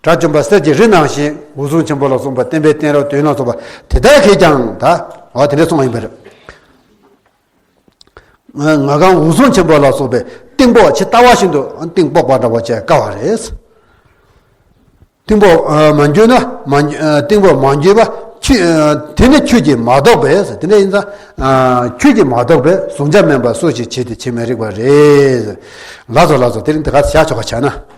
དགྲ་བཅོམ་པ་གསེར་གྱི་རི་ནང་བཞིན་འོད་སྲུང་ཆེན་པོ་ལ་སོགས་པ་བསྟན་པའི་བསྟན་རབ་དོན་ལ་སོགས་པ་དེ་དག་གིས་ཀྱང་ད། ཨ། དེ་འདྲ་གསུངས་པ་ཡིན་པ་རེད། ངག་གང་འོད་སྲུང་ཆེན་པོ་ལ་སོགས་པའི་གཏིང་དཔོག་ཇི་ལྟ་བ་བཞིན་དུ་གཏིང་དཔོག་པ་འདྲ་བོ་བྱས་དཀའ་བ་རེད། གཏིང་དཔོག་ཨ། མ་གྱུར་ན། མ་ཨ། གཏིང་དཔོག་མ་གྱུར་པ་ཁྱོད། ཨ། དེ་ནི་ཁྱོད་ཀྱིས་མ་རྟོགས་པས། དེ་འདྲ་ཡིན་ཙང་། ཨ། ཁྱོད་ཀྱིས་མ་རྟོགས་པས་གཟུང་བྱ་མིན་པ་སུ་ཞིག་བྱེད་དེ་བྱེད་མི་རིགས་པ་རེད། ལགས་སོ་ལགས་སོ། དེ་རིང་འདི་ག་བཞག་ཆོག་པ་བྱས་ན།